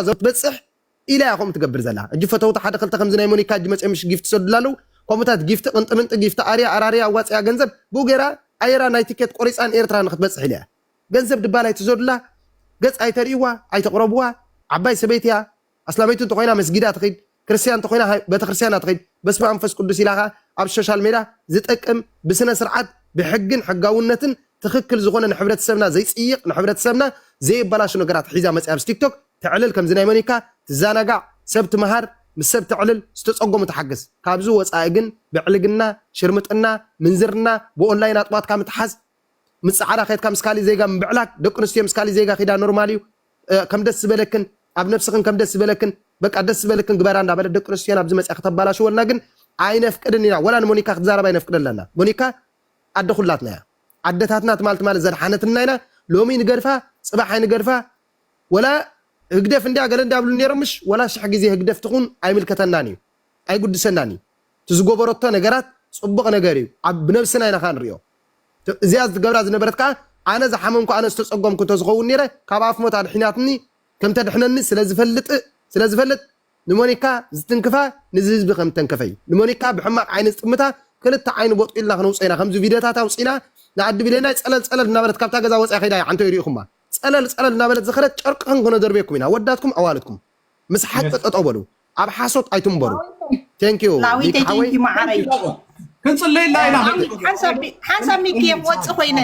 ዘትበፅሕ ኢላ እያ ከምኡ ትገብር ዘላ። እጂ ፈተውቲ ሓደ ክልተ ከምዚ ናይ ሞኒካ እጂ መፅኦም ምሽ ጊፍት ሰዱላ ኣለዉ። ከምኡታት ጊፍቲ ቅንጥምንጢ ጊፍቲ ኣርያ ኣራርያ ኣዋፅያ ገንዘብ ብኡ ገይራ ኣየራ ናይ ቲኬት ቆሪፃን ኤርትራ ንክትበፅሕ ኢላ እያ። ገንዘብ ድባል ኣይትሰዱላ፣ ገፅ ኣይተርእይዋ፣ ኣይተቕረብዋ። ዓባይ ሰበይቲ እያ። ኣስላመይቲ እንተኮይና መስጊዳ ትኸይድ፣ ክርስትያን እንተኮይና ሃይ- ቤተክርስትያና ትኸይድ። በስመ መንፈስ ቅዱስ ኢላ ኸዓ ኣብ ሶሻል ሜዳ ዝጠቅም ብስነ ስርዓት ብሕግን ሕጋውነትን ትኽክል ዝኾነ ንሕብረተሰብና ዘይፅይቕ ንሕብረተሰብና ዘየበላሹ ነገራት ሒዛ መፅያ ኣብዚ ቲክቶክ ተዕልል ከምዚ ናይ ሞኒካ ትዘናጋዕ ሰብ ትመሃር ምስ ሰብ ተዕልል ዝተፀጎሙ ትሓግዝ። ካብዚ ወፃኢ ግን ብዕልግና ሽርምጥና ምንዝርና ብኦንላይን ኣጥባትካ ምትሓዝ ምስ ፃዕዳ ከድካ ምስ ካሊእ ዜጋ ምብዕላግ ደቂ ኣንስትዮ ምስ ካሊእ ዜጋ ኪዳ ኖርማል እዩ። ከም ደስ ዝበለክን ኣብ ነብስክን ከም ደስ ዝበለክን በቃ ደስ ዝበለክን ግበራ እንዳበለ ደቂ ኣንስትዮና ኣብዚ መፅያ ከተባላሽወልና ግን ኣይነፍቅድን ኢና። ወላ ንሞኒካ ክትዛረብ ኣይነፍቅደላና። ሞኒካ ኣደ ኩላትና እያ። ኣደታትና ትማል ትማል ዘድሓነትና ኢና። ሎሚ ንገድፋ፣ ፅባሕ ኣይንገድፋ። ወላ ህግደፍ እንዲያ ገለ እንዲያ ብሉ ነይሮም ምሽ ወላ ሽሕ ግዜ ህግደፍ ትኹን ኣይምልከተናን እዩ። ኣይጉድሰናን እዩ። እቲ ዝገበረቶ ነገራት ፅቡቕ ነገር እዩ። ኣብ ብነብስና ኢና ከዓ ንሪኦ። እዚኣ ዝገብራ ዝነበረት ከዓ ኣነ ዝሓመምኩ ኣነ ዝተፀጎምኩ እንተዝኸውን ነይረ ካብ ኣፍ ሞት ኣድሒናትኒ ከምተድሕነኒ ስለዝፈልጥ ስለዝፈልጥ ንሞኒካ ዝትንክፋ ንዚ ህዝቢ ከም ተንከፈ እዩ። ንሞኒካ ብሕማቕ ዓይኒ ዝጥምታ ክልተ ዓይኒ ቦጥ ኢልና ክነውፀ ኢና። ከምዚ ቪድዮታት ኣውፂና ንኣዲ ብሌናይ ፀለል ፀለል እናበለት ካብታ ገዛ ወፅያ ከይዳ እያ ዓንቶ ይሪኢኹማ። ፀለል ፀለል እናበለት ዝኸደት ጨርቅኽን ክነደርበኩም ኢና ወዳትኩም ኣዋልድኩም። ምስ ሓቂ ጠጠው በሉ። ኣብ ሓሶት ኣይትንበሩ። Thank you ላዊተይ ሚኪ ሓወይ። Thank you ማዓረይ። ክንፅለየላ ኢና። ሓንሳብ ሚኪ ክወፅእ ኮይነ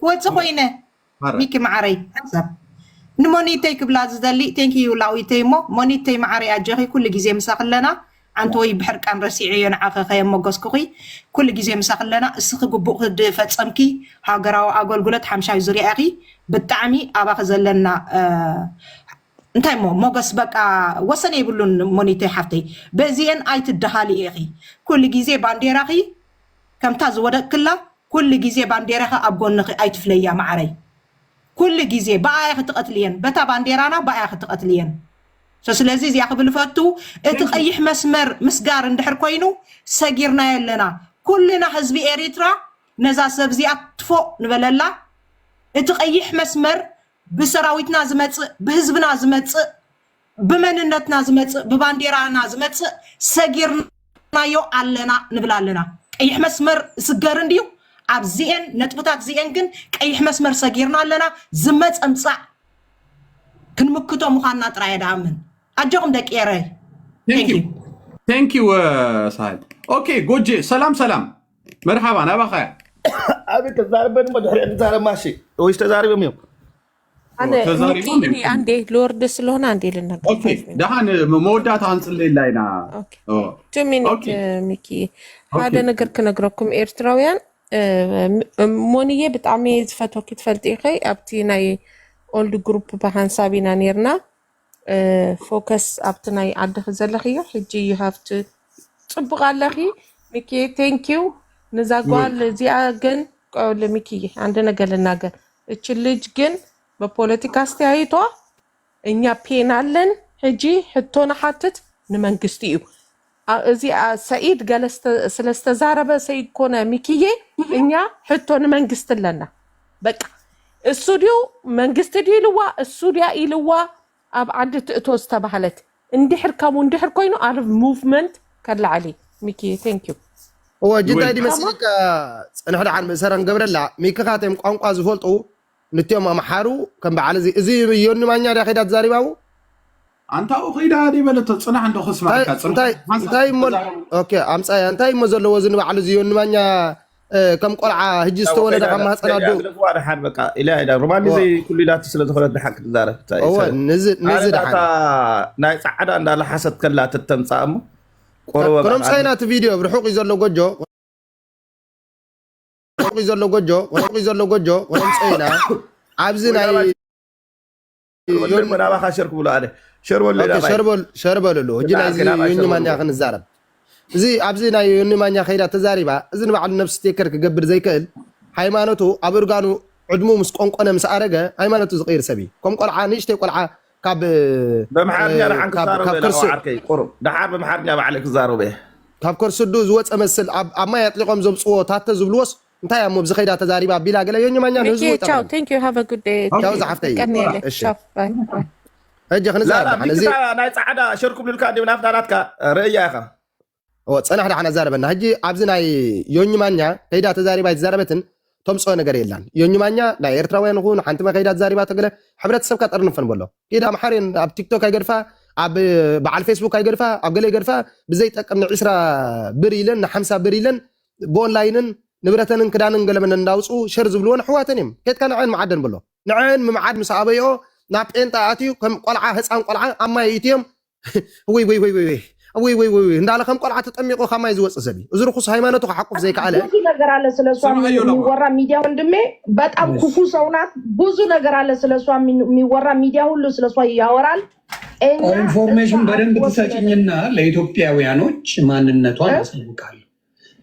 ክወፅእ ኮይነ ሚኪ ማዓረይ ሓንሳብ ንሞኒተይ ክብላ ዝደሊ። Thank you ላዊተይ እሞ ሞኒተይ ማዓረይ ኣጀኺ ኩሉ ግዜ ምሳኽለና ኣንተ ወይ ብሕርቃን ረሲዐዮ ንዓኺ ከየመገስኩኺ ኩሉ ግዜ ምሳኽለና እስኺ ግቡእ ክድፈፀምኪ ሃገራዊ ኣገልግሎት ሓምሻይ ዙርያ ኢኺ ብጣዕሚ ኣባኺ ዘለና እንታይ እሞ ሞገስ በቃ ወሰን የብሉን ሞኒተይ ሓፍተይ በዚኤን ኣይትደሃሊ ኢኺ ኩሉ ግዜ ባንዴራኺ ከምታ ዝወደቅክላ ኩሉ ግዜ ባንዴራኺ ኣብ ጎንኺ ኣይትፍለያ ማዓረይ ኩሉ ግዜ ብኣያ ክትቐትልየን በታ ባንዴራና ብኣያ ክትቐትልየን ስለዚ እዚኣ ክብል ፈቱ እቲ ቀይሕ መስመር ምስጋር እንድሕር ኮይኑ ሰጊርናዮ ኣለና ኩልና ህዝቢ ኤሪትራ ነዛ ሰብ እዚኣ ትፎእ ንበለላ እቲ ቀይሕ መስመር ብሰራዊትና ዝመፅእ ብህዝብና ዝመፅእ ብመንነትና ዝመፅእ ብባንዴራና ዝመፅእ ሰጊርናዮ ኣለና ንብል ኣለና። ቀይሕ መስመር እስገር እንድዩ ኣብዚኤን ነጥብታት እዚኤን ግን ቀይሕ መስመር ሰጊርና ኣለና። ዝመፀ ምፃእ ክንምክቶ ምዃንና ጥራይ እየ ድኣምን። ኣጆኹም ደቂ ኤረይ። Thank you ሳህል። ኦኬ ጎጄ ሰላም ሰላም መርሓባ ናባኻ እያ። ኣቤት ተዛረበ ድማ ድሕሪኡ ክዛረብ ማሺ ወይስ ተዛሪቦም እዮም። ኣነ ተዛሪቦም ሚኪ፣ ኣንዴ ልወርድ ስለሆነ ኣንዴ ልናገር። ኦኬ ደሓን መወዳእታ ክንፅለየላ ኢና። ኦኬ። ቱ ሚኒት ሚኪ ሓደ ነገር ክነግረኩም ኤርትራውያን ሞንየ ብጣዕሚ ዝፈትወኪ ትፈልጢ ኢኸ ኣብቲ ናይ ኦልድ ግሩፕ ብሓንሳብ ኢና ነርና ፎከስ ኣብቲ ናይ ዓድኺ ዘለኽዮ ሕጂ you have to ፅቡቕ ኣለኺ ሚኪ thank you ንዛ ጓል እዚኣ ግን ቆለ ሚኪ አንድ ነገር ልናገር እች ልጅ ግን በፖለቲካ አስተያየቷ እኛ ፔን አለን ሕጂ ሕቶ ንሓትት ንመንግስቲ እዩ እዚ ሰኢድ ገለ ስለስተዛረበ ሰኢድ ኮነ ሚኪዬ እኛ ሕቶ ንመንግስቲ ኣለና በቃ እሱ ድዩ መንግስቲ ድዩ ኢልዋ እሱ ድያ ኢልዋ ኣብ ዓዲ ትእቶ ዝተባህለት እንድሕር ከምኡ እንድሕር ኮይኑ ኣብ movement ከላዓሊ ሚኪ thank you እወ እጂ እንታይ ድዩ መሲልካ ፅንሕ ደሓን ምእሰራ ንገብረላ ሚኪ ካተም ቋንቋ ዝፈልጡ ንትዮም ኣምሓሩ ከም በዓል እዚ እዚ ዮኒ ማኛ ድያ ከይዳ ተዛሪባው ኣንታኡ ከይዳ ደይ በለቶ ፅናሕ እንዶ ክስማዕካ እንታይ እንታይ እሞ ኦኬ ኣምፃያ እንታይ እሞ ዘለዎ እዚ ንባዕሉ እዚ ዮኒ ማኛ ከም ቆልዓ ህጂ ዝተወለደ ካብ ማህፀን ኣዱ ኣግደፍዋ ደሓን በቃ ኢላ ኢላ ሮማሊ ዘይ ኩሉ ኢላቱ ስለ ዝኾነት ደሓን ክትዛረብ እንታይ እዩ እወ ሰብ? ንዚ ንዚ ኣረ ደሓን ዳታ ናይ ፃዕዳ እንዳለሓሰት ከላ ትተምፃእ እሞ ቆረበ ክኖም በቃ። ሳይና እቲ ቪድዮ ብርሑቕ እዩ ዘሎ ጎጆ ብርሑቕ እዩ ዘሎ ጎጆ ብርሑቕ እዩ ዘሎ ጎጆ ክኖም ሳይና ኣብዚ ናይ ወዳባ ሸር ክብሎ ኣለ ሸር በሉ ኦኬ፣ ሸር በል- ሸር በልሉ ሕጂ ናይዚ ዮኒ ማኛ ክንዛረብ እዚ ኣብዚ ናይ ዮኒ ማኛ ከይዳ ተዛሪባ እዚ ንባዕሉ ነብሲ ቴከር ክገብር ዘይክእል ሃይማኖቱ ኣብ እርጋኑ ዕድሙ ምስ ቆንቆነ ምስ ኣረገ ሃይማኖቱ ዝቕይር ሰብ እዩ ከም ቆልዓ ንእሽተይ ቆልዓ ካብ በምሓርኛ ደሓን ካብ- ክዛረቡ ካብ እየ ከርሱ- ዓርከይ ቁሩብ ደሓር በምሓርኛ ባዕለይ ክዛረቡ እየ ካብ ከርሱ ዱ ዝወፀ መስል ኣብ ኣብ ማይ ኣጥሊቖም ዘምፅዎ ታተ ዝብልዎስ እንታይ እሞ ብዚ ከይዳ ተዛሪባ ኣቢላ ገለ ዮኒ ማኛ ንህዝቡ ሚኪ ቻው ይጠቕም thank you have a good day ቻው ዝሓፍተይ ቀኒለ እሺ ቻው bye ሕጂ ላ ክንዛረብ ላ ደሓን እዚ ቢክታ ናይ ጻዕዳ ሸርኩም ልልካ እንዲ ናፍታ ናትካ ርእያ ኢኻ። ኦ፣ ጸናሕ ደሓን ኣዛረበና። ሕጂ ኣብዚ ናይ ዮኝ ማኛ ከይዳ ተዛሪባ ኣይተዛረበትን ተምጽኦ ነገር የላን። ዮኝ ማኛ ናይ ኤርትራውያን ይኹን ሓንቲ መ ከይዳ ተዛሪባ ተገለ ሕብረተሰብካ ጠርንፈን በሎ። ከይዳ ኣምሓሬን ኣብ ቲክቶክ ኣይገድፋ፣ ኣብ በዓል ፌስቡክ ኣይገድፋ፣ ኣብ ገለ ይገድፋ፣ ብዘይጠቅም ንዒስራ ብር ኢለን ንሓምሳ ብር ኢለን ብኦንላይንን ንብረተንን ክዳንን ገለመን እንዳውፅኡ ሸር ዝብልወን ኣሕዋተን እዮም። ከይድካ ንዐን መዓደን በሎ። ንዐን ምምዓድ ምስ ኣበይኦ ናብ ጴንጣ ኣትዩ ከም ቆልዓ ህፃን ቆልዓ ኣብ ማይ ኢትዮም ወይ ወይ ወይ ወይ ወይ ወይ ወይ ወይ እንዳለ ከም ቆልዓ ተጠሚቑ ካብ ማይ ዝወፅእ ሰብ እዩ። እዚ ርኩስ ሃይማኖቱ ክሓቁፍ ዘይከኣለ ብዙ ነገር አለ ስለ እሷ ስምዐዮ ለማ የሚወራ ሚዲያ ወንድሜ። በጣም እሺ ክፉ ሰው ናት። ብዙ ነገር አለ ስለ እሷ የሚ- የሚወራ ሚዲያ ሁሉ ስለ እሷ ያወራል። እኛ እሷ ኢንፎርሜሽን በደንብ አትወክለንም። ትሰጭኝና ለኢትዮጵያውያኖች ማንነቷን እ? አሳውቃለሁ።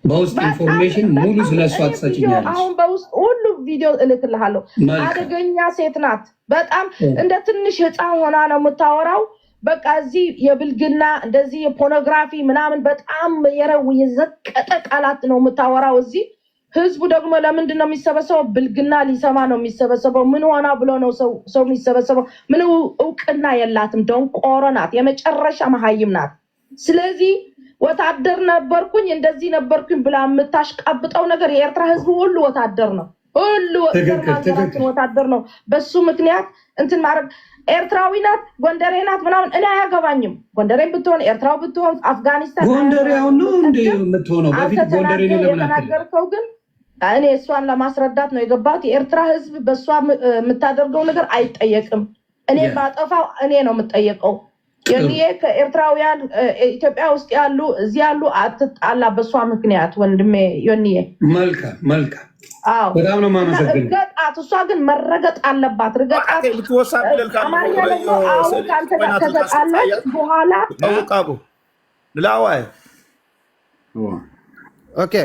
በውስጥ በጣም ኢንፎርሜሽን ሙሉ በጣም ስለ እሷ ይሄ ቪዲዮ ትሰጭኛለሽ። አሁን በውስጥ ሁሉ ቪዲዮ እልክልሃለሁ። መልካም አደገኛ ሴት ናት። በጣም እ፣ እንደ ትንሽ ህፃን ሆና ነው የምታወራው። በቃ እዚህ የብልግና እንደዚህ የፖርኖግራፊ ምናምን በጣም የረው የዘቀጠ ቃላት ነው የምታወራው። እዚህ ህዝቡ ደግሞ ለምንድን ነው የሚሰበሰበው? ብልግና ሊሰማ ነው የሚሰበሰበው። ምን ሆና ብሎ ነው ሰው ሰው የሚሰበሰበው? ምን እው- እውቅና የላትም። ደንቆሮ ናት። የመጨረሻ መሀይም ናት። ስለዚህ ወታደር ነበርኩኝ እንደዚህ ነበርኩኝ ብላ የምታሽቃብጠው ነገር የኤርትራ ህዝብ ሁሉ ወታደር ነው። ሁሉ ትክክል ሀገራችን ትክክል። ወታደር ነው። በሱ ምክንያት እንትን ማድረግ ኤርትራዊ ናት፣ ጎንደሬ ናት ምናምን እኔ አያገባኝም። ጎንደሬ ብትሆን ኤርትራው ብትሆን አፍጋኒስታን ጎንደሬ አሁን ነው እንደ አያገባኝም። የምትሆነው? አንተ በፊት ጎንደሬ ተናገር ነው ለምን አትልም? የተናገርከው ግን እኔ እሷን ለማስረዳት ነው የገባሁት። የኤርትራ ህዝብ በእሷ ም- የምታደርገው ነገር አይጠየቅም። እኔ ያ ባጠፋው እኔ ነው የምጠየቀው። ጥሩ የኔ ከኤርትራውያን እ፣ ኢትዮጵያ ውስጥ ያሉ እዚህ ያሉ አትጣላ በእሷ ምክንያት ወንድሜ ዮኒዬ። መልካም መልካም። አዎ በጣም ነው እና የማመሰግነው። እርገጣት። እሷ ግን መረገጥ አለባት። ርገጣት። ባዕተይ ብትወሳ እ፣ ብለልካ ኣለኹ አማርኛ ርእዮ ደግሞ አሁን ስእሊ ከአንተ ጋር ኮይና ትንቃስ ከተጣላች ትታያ በኋላ ጠውቃቡ ንላዋይ ኦኬ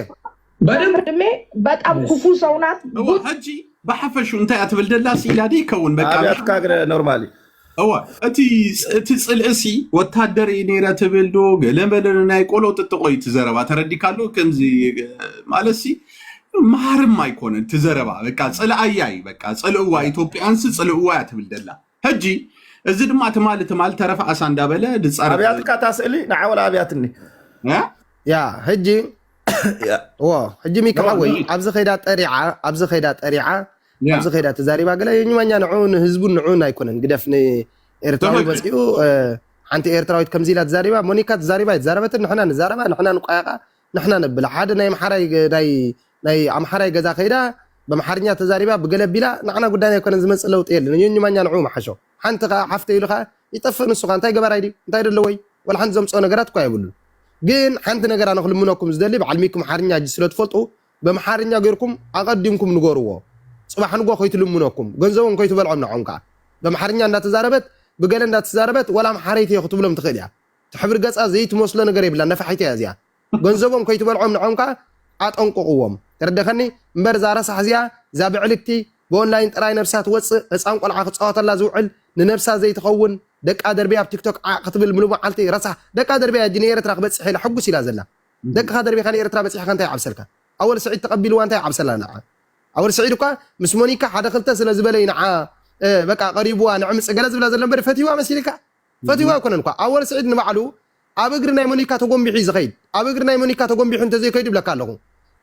በደንብ ወንድሜ በጣም እሺ ክፉ ሰው ናት። እዋ ሕጂ ብሓፈሹ እንታይ እያ ትብል ደላ ስኢላ ዶ ይከውን? በቃ ኣብያትካ ግረ ኖርማሊ እዋ እቲ እቲ ጽልእሲ ወታደር እየ ነይረ ትብል ዶ ገለ በለ ዶ ናይ ቆሎ ጥጥቆ እዩ ትዘረባ ተረዲካ ኣሎ። ከምዚ ማለት ሲ መሃርም ኣይኮነ ትዘረባ በቃ ጽልኣያ እዩ በቃ ጽልእዋ ኢትዮጵያንስ ጽልእዋ እያ ትብል ደላ። ሕጂ እዚ ድማ ትማል ትማል ተረፈ ኣሳ እንዳበለ ድጻረ ኣብያትካ እታ ስእሊ ንዓ ወላ ኣብያትኒ እ? ያ ሕጂ ዎ ሕጂ ሚካ ሓወይ ኣብዚ ኸይዳ ጠሪዓ ኣብዚ ኸይዳ ጠሪዓ ያ ኣብዚ ኸይዳ ተዛሪባ ገለ የኝማኛ ንዑ ንህዝቡን ንዑን ኣይኮነን ግደፍ ንኤርትራዊ ትኽክል መፂኡ እ፣ ሓንቲ ኤርትራዊት ከምዚ ኢላ ተዛሪባ ሞኒካ ተዛሪባ ኣይተዛረበትን ንሕና ንዛረባ ንሕና ንቋያቃ ንሕና ነብላ ሓደ ናይ ኣምሓራይ ገ- ናይ ናይ ኣምሓራይ ገዛ ከይዳ በምሓርኛ ተዛሪባ ብገለ ቢላ ንዓና ጉዳይና ኣይኮነን ዝመፅእ ለውጢ የለን የኝማኛ ንዑ መሓሾ ሓንቲ ከዓ ሓፍተ ኢሉ ከዓ ይጠፍእ ንሱ ከዓ እንታይ ገባራይ ድዩ እንታይ ደለዎ እዩ ወላ ሓንቲ ዘምፅኦ ነገራት እኳ የብሉን ግን ሓንቲ ነገር ኣነ ክልምነኩም ዝደሊ በዓል ሚኪ ኣምሓርኛ ሕጂ ስለ ትፈልጡ በምሓርኛ ገይርኩም ኣቐዲምኩም ንገርዎ ፅባሕ ንጎ ከይትልምነኩም ገንዘቦም ከይትበልዖም ንዖም ከዓ በምሓርኛ እንዳተዛረበት ብገለ እንዳተዛረበት ወላ ኣምሓረይቲ እየ ክትብሎም ትኽእል እያ ትሕብሪ ገፃ ዘይትመስሎ ነገር የብላ ነፋሒት እያ እዚኣ ገንዘቦም ከይትበልዖም ንዖም ከዓ ኣጠንቅቕዎም ተረደኸኒ እምበር እዛ ረሳሕ እዚኣ እዛ ብዕልክቲ ብኦንላይን ጥራይ ነብሳ ትወፅእ ህፃን ቆልዓ ክፃወተላ ዝውዕል ንነብሳ ዘይትኸውን ደቃ ደርቢ ኣብ ቲክቶክ ዓዕ ክትብል ምሉ መዓልቲ ረሳሕ ደቃ ደርቢ እያ ሕጂ ንኤርትራ ክበፅሕ ኢላ ሕጉስ ኢላ ዘላ ደቅኻ ደርቢኻ ንኤርትራ በፂሕካ እንታይ ይዓብሰልካ ኣወል ስዒድ ተቐቢልዋ እንታይ ይዓብሰላ ንዓ ኣወል ስዒድ እኳ ምስ ሞኒካ ሓደ ክልተ ስለ ዝበለ እዩ ንዓ እ፣ በቃ ቀሪብዋ ንዕምፅ ገለ ዝብላ ዘሎ እምበር ፈትዋ መሲልካ ፈትዋ ኣይኮነን እኳ ኣወል ስዒድ ንባዕሉ ኣብ እግሪ ናይ ሞኒካ ተጎንቢሑ እዩ ዝኸይድ ኣብ እግሪ ናይ ሞኒካ ተጎንቢሑ እንተዘይከይዱ ይብለካ ኣለኹ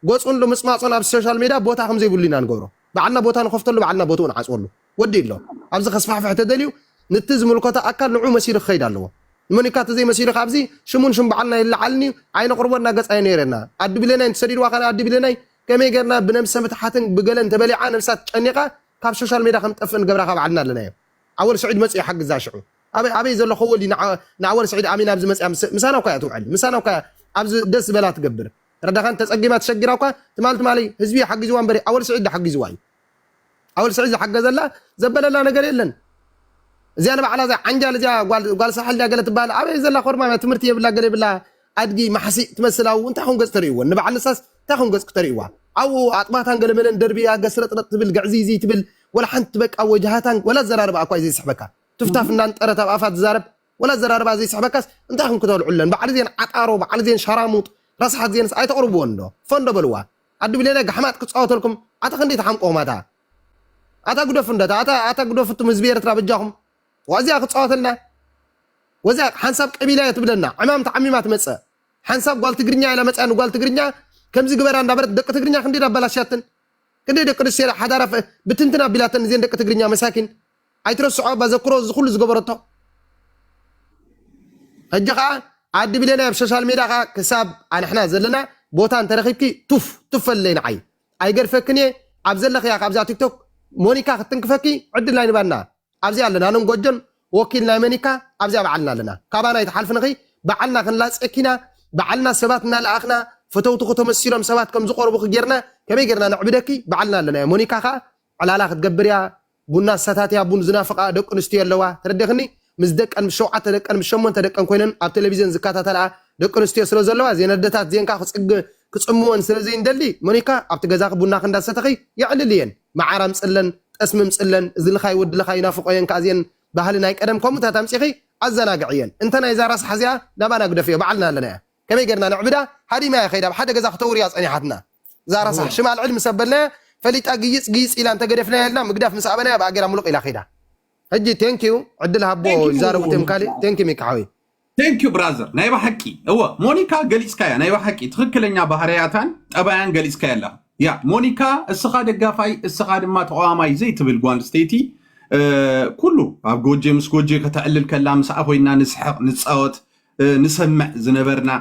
ገፁን ምፅማፁን ኣብ ሶሻል ሜዳ ቦታ ከም ዘይብሉ ኢና ንገብሮ በዓልና ቦታ ንኸፍተሉ በዓልና ቦትኡ ንዓፅወሉ ወዲ ኣሎ ኣብዚ ከስፋሕፍሕ ተደልዩ ንቲ ዝምልከቶ ኣካል ንዑ መሲሉ ክኸይድ ኣለዎ ንሞኒካ ተዘይመሲሉ ካብዚ ሽሙን ሽም በዓልና ይለዓልን እዩ ኣይነቕርቦ እናገፃ ነይረና ኣዲ ብሌናይ እንተሰዲድዋ ካል ኣዲ ብሌናይ ከመይ ገርና ብነብሰ ምትሓትን ብገለን ተበሊዓ ነብሳ ትጨኒቓ ካብ ሶሻል ሜዳ ከም ጠፍእ ንገብራ ካብ ዓልና ኣለናዮ ኣወል ስዒድ መፅኡ ይሓግዛ ሽዑ ኣበይ ኣበይ ዘሎ ከወል እዩ ንዓወል ስዒድ ኣሚና ኣብዚ መፅያ ምሳና እኳ እያ ትውዕል ምሳና እኳ ኣብዚ ደስ ዝበላ ትገብር ረዳኻን ተፀጊማ ተሸጊራ እኳ ትማል ትማሊ ህዝቢ ሓጊዝዋ እምበሪ ኣወል ስዒድ ሓጊዝዋ እዩ ኣወል ስዒድ ዝሓገዘላ ዘበለላ ነገር የለን እዚኣ ንባዕላ እዛ ዓንጃል እዚኣ ጓል ሳሕል ድያ ገለ ትበሃል ኣበይ ዘላ ኮርማም ትምህርቲ የብላ ገለ የብላ ኣድጊ ማሕሲእ ትመስል ኣብኡ እንታይ ኹን ገፅ ተርእይዎ ንበዓል ንሳስ እንታይ ኹን ገፅ ክተርእይዋ ኣብኡ ኣጥባታን ገለመለን ደርብያ ገስረጥረጥ ትብል ግዕዝይዝይ ትብል ወላ ሓንቲ በቃ ወጅሃታን ወላ ዘራርባ እኳ እዩ ዘይስሕበካ ትፍታፍ እናንጠረት ኣብ ኣፋ ትዛረብ ወላ ዘራርባ ዘይስሕበካስ እንታይ ኹን ክተልዑለን በዓል ዜን ዓጣሮ በዓል ዜን ሸራሙጥ ረስሓት ዜንስ ኣይተቕርብዎን ዶ ፈንዶ በልዋ ኣዲ ብሌና ጋሕማጥ ክፃወተልኩም ኣታ ክንደይ ተሓምቆኹም ኣታ ኣታ ግደፉ እንዳ ኣታ ኣታ ግደፉ እቱም ህዝቢ ኤርትራ በጃኹም ዋዚኣ ክፃወተልና። ወዚኣ ሓንሳብ ቀቢላ እያ ትብለና። ዕማም ተዓሚማ ትመፀ። ሓንሳብ ጓል ትግርኛ ኢላ መፅያ፣ ንጓል ትግርኛ ከምዚ ግበራ እንዳበረት፣ ደቂ ትግርኛ ክንደይ ኣበላሽያትን፣ ክንደይ ደቂ ኣንስትዮ ሓዳራ ፈ- ብትንትን ኣቢላተን፣ እዚን ደቂ ትግርኛ መሳኪን። ኣይትረስዖ ባዘክሮ እዚ ኩሉ ዝገበረቶ። ሕጂ ከዓ ኣዲ ብሌና ኣብ ሶሻል ሜድያ ከዓ ክሳብ ኣንሕና ዘለና ቦታ እንተረኺብኪ ቱፍ ቱፍ ኣለይ ንዓይ። ኣይገድፈክን እየ። ኣብ ዘለኽያ ካብዛ ቲክቶክ ሞኒካ ክትትንክፈኪ ዕድል ኣይንባና። ኣብዚ ኣለና ኣነን ጎጆን ወኪል ናይ ሞኒካ ኣብዚኣ ባዕልና ኣለና። ካባና ኣይትሓልፍንኺ። ባዕልና ክንላፀኪና፣ ባዕልና ሰባት እናለኣኽና፣ ፈተውትኹ ተመሲሎም ሰባት ከም ዝቆርቡኺ ጌርና፣ ከመይ ጌርና ነዕብደኪ? ባዕልና ኣለና። ሞኒካ ከዓ ዕላላ ክትገብር እያ። ቡና ኣሰታትያ፣ ቡን ዝናፍቓ ደቂ ኣንስትዮ ኣለዋ። ተረዲኽኒ? ምስ ደቀን፣ ምስ ሸውዓተ ደቀን፣ ምስ ሸሞንተ ደቀን ኮይነን ኣብ ቴሌቪዝን ዝከታተልኣ ደቂ ኣንስትዮ ስለ ዘለዋ፣ እዘን ኣደታት እዚአን ከዓ ክፅግ-፣ ክፅምወን ስለ ዘይንደሊ፣ ሞኒካ ኣብቲ ገዛኺ ቡናኺ እንዳሰተኺ የዕልል እየን። መዓር ኣምፅለን፣ ጠስሚ ኣምፅለን፣ እዚ ልኻይ ወዲ ልኻይ ይናፍቆ እየን፣ ከዓ እዚአን ባህሊ ናይ ቀደም ከምኡታት ኣምፂኺ ኣዘናግዕየን። እንተ ናይ ዛራ ሳሕ እዚኣ ናባና ግደፍዮ፣ ባዕልና ኣለና እያ። ከመይ ጌርና ነዕብዳ? ሃዲማ እያ ከይዳ፣ ኣብ ሓደ ገዛ ክተውርያ ፀኒሓትና። ዛራ ሳሕ ሽማ ኣልዕል ምስ ኣበልናያ፣ ፈሊጣ ግይፅ ግይፅ ኢላ እንተገደፍናያ ኢልና ምግዳፍ ምስ ኣበናያ ብኣጌራ ሙሉቕ ኢላ ከይዳ። ሕጂ ቴንኪዩ፣ ዕድል ሃቦ። Thank you። ይዛረቡ ቴም ካሊእ። ቴንኪዩ ሚካ ሓወይ። Thank you brother። ናይ ብሓቂ እወ፣ ሞኒካ ገሊፅካያ፣ ናይ ብሓቂ ትኽክለኛ ባህርያታን ጠባያን ገሊፅካያ ኣለኻ። ያ ሞኒካ፣ እስኻ ደጋፋይ፣ እስኻ ድማ ተቃዋማይ ዘይትብል ጓል ኣንስተይቲ፣ እ፣ ኩሉ ኣብ ጎጄ ምስ ጎጄ ከተዕልል ከላ ምስኣ ኮይና ንስሕቕ ንፃወት፣ እ፣ ንሰምዕ ዝነበርና፣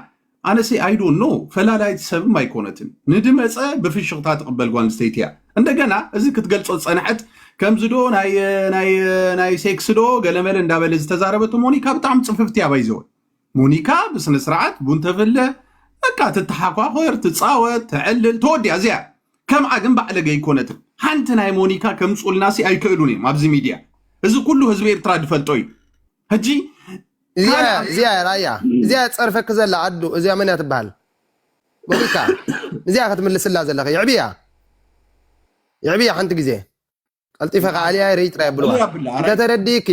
ኣነሲ I don't know፣ ፈላላይት ሰብም ኣይኮነትን። ንድመፀ ብፍሽኽታ ትቕበል ጓል ኣንስተይቲ እያ። እንደገና እዚ ክትገልፆ ዝፀንሐት ከምዚ ዶ ናይ ናይ ናይ ሴክስ ዶ ገለመለ እንዳበለ ዝተዛረበቶ ሞኒካ ብጣዕሚ ፅፍፍቲ እያ። ባይዘወ ሞኒካ ብስነ ስርዓት ቡን ተፍለ፣ በቃ ትተሓኳኾር፣ ትፃወት፣ ተዕልል፣ ተወዲያ እዚያ። ከምኣ ግን ባዕለገ ኣይኮነትን። ሓንቲ ናይ ሞኒካ ከምፁልና ሲ ኣይክእሉን እዮም ኣብዚ ሚድያ። እዚ ኩሉ ህዝቢ ኤርትራ ድፈልጦ እዩ። ሕጂ እዚኣ ካልእ እዚኣ ራያ እዚኣ ጸርፈክ ዘላ ኣዱ እዚኣ መን እያ ትበሃል? ሞኒካ እዚኣ ክትምልስላ ዘለኺ የዕብያ የዕብያ ሓንቲ ግዜ ቀልጢፈ ከኣልያ ርይ ጥራይ ብልዋ እያ ብላ፣ ኣራይ። እንተተረዲእኪ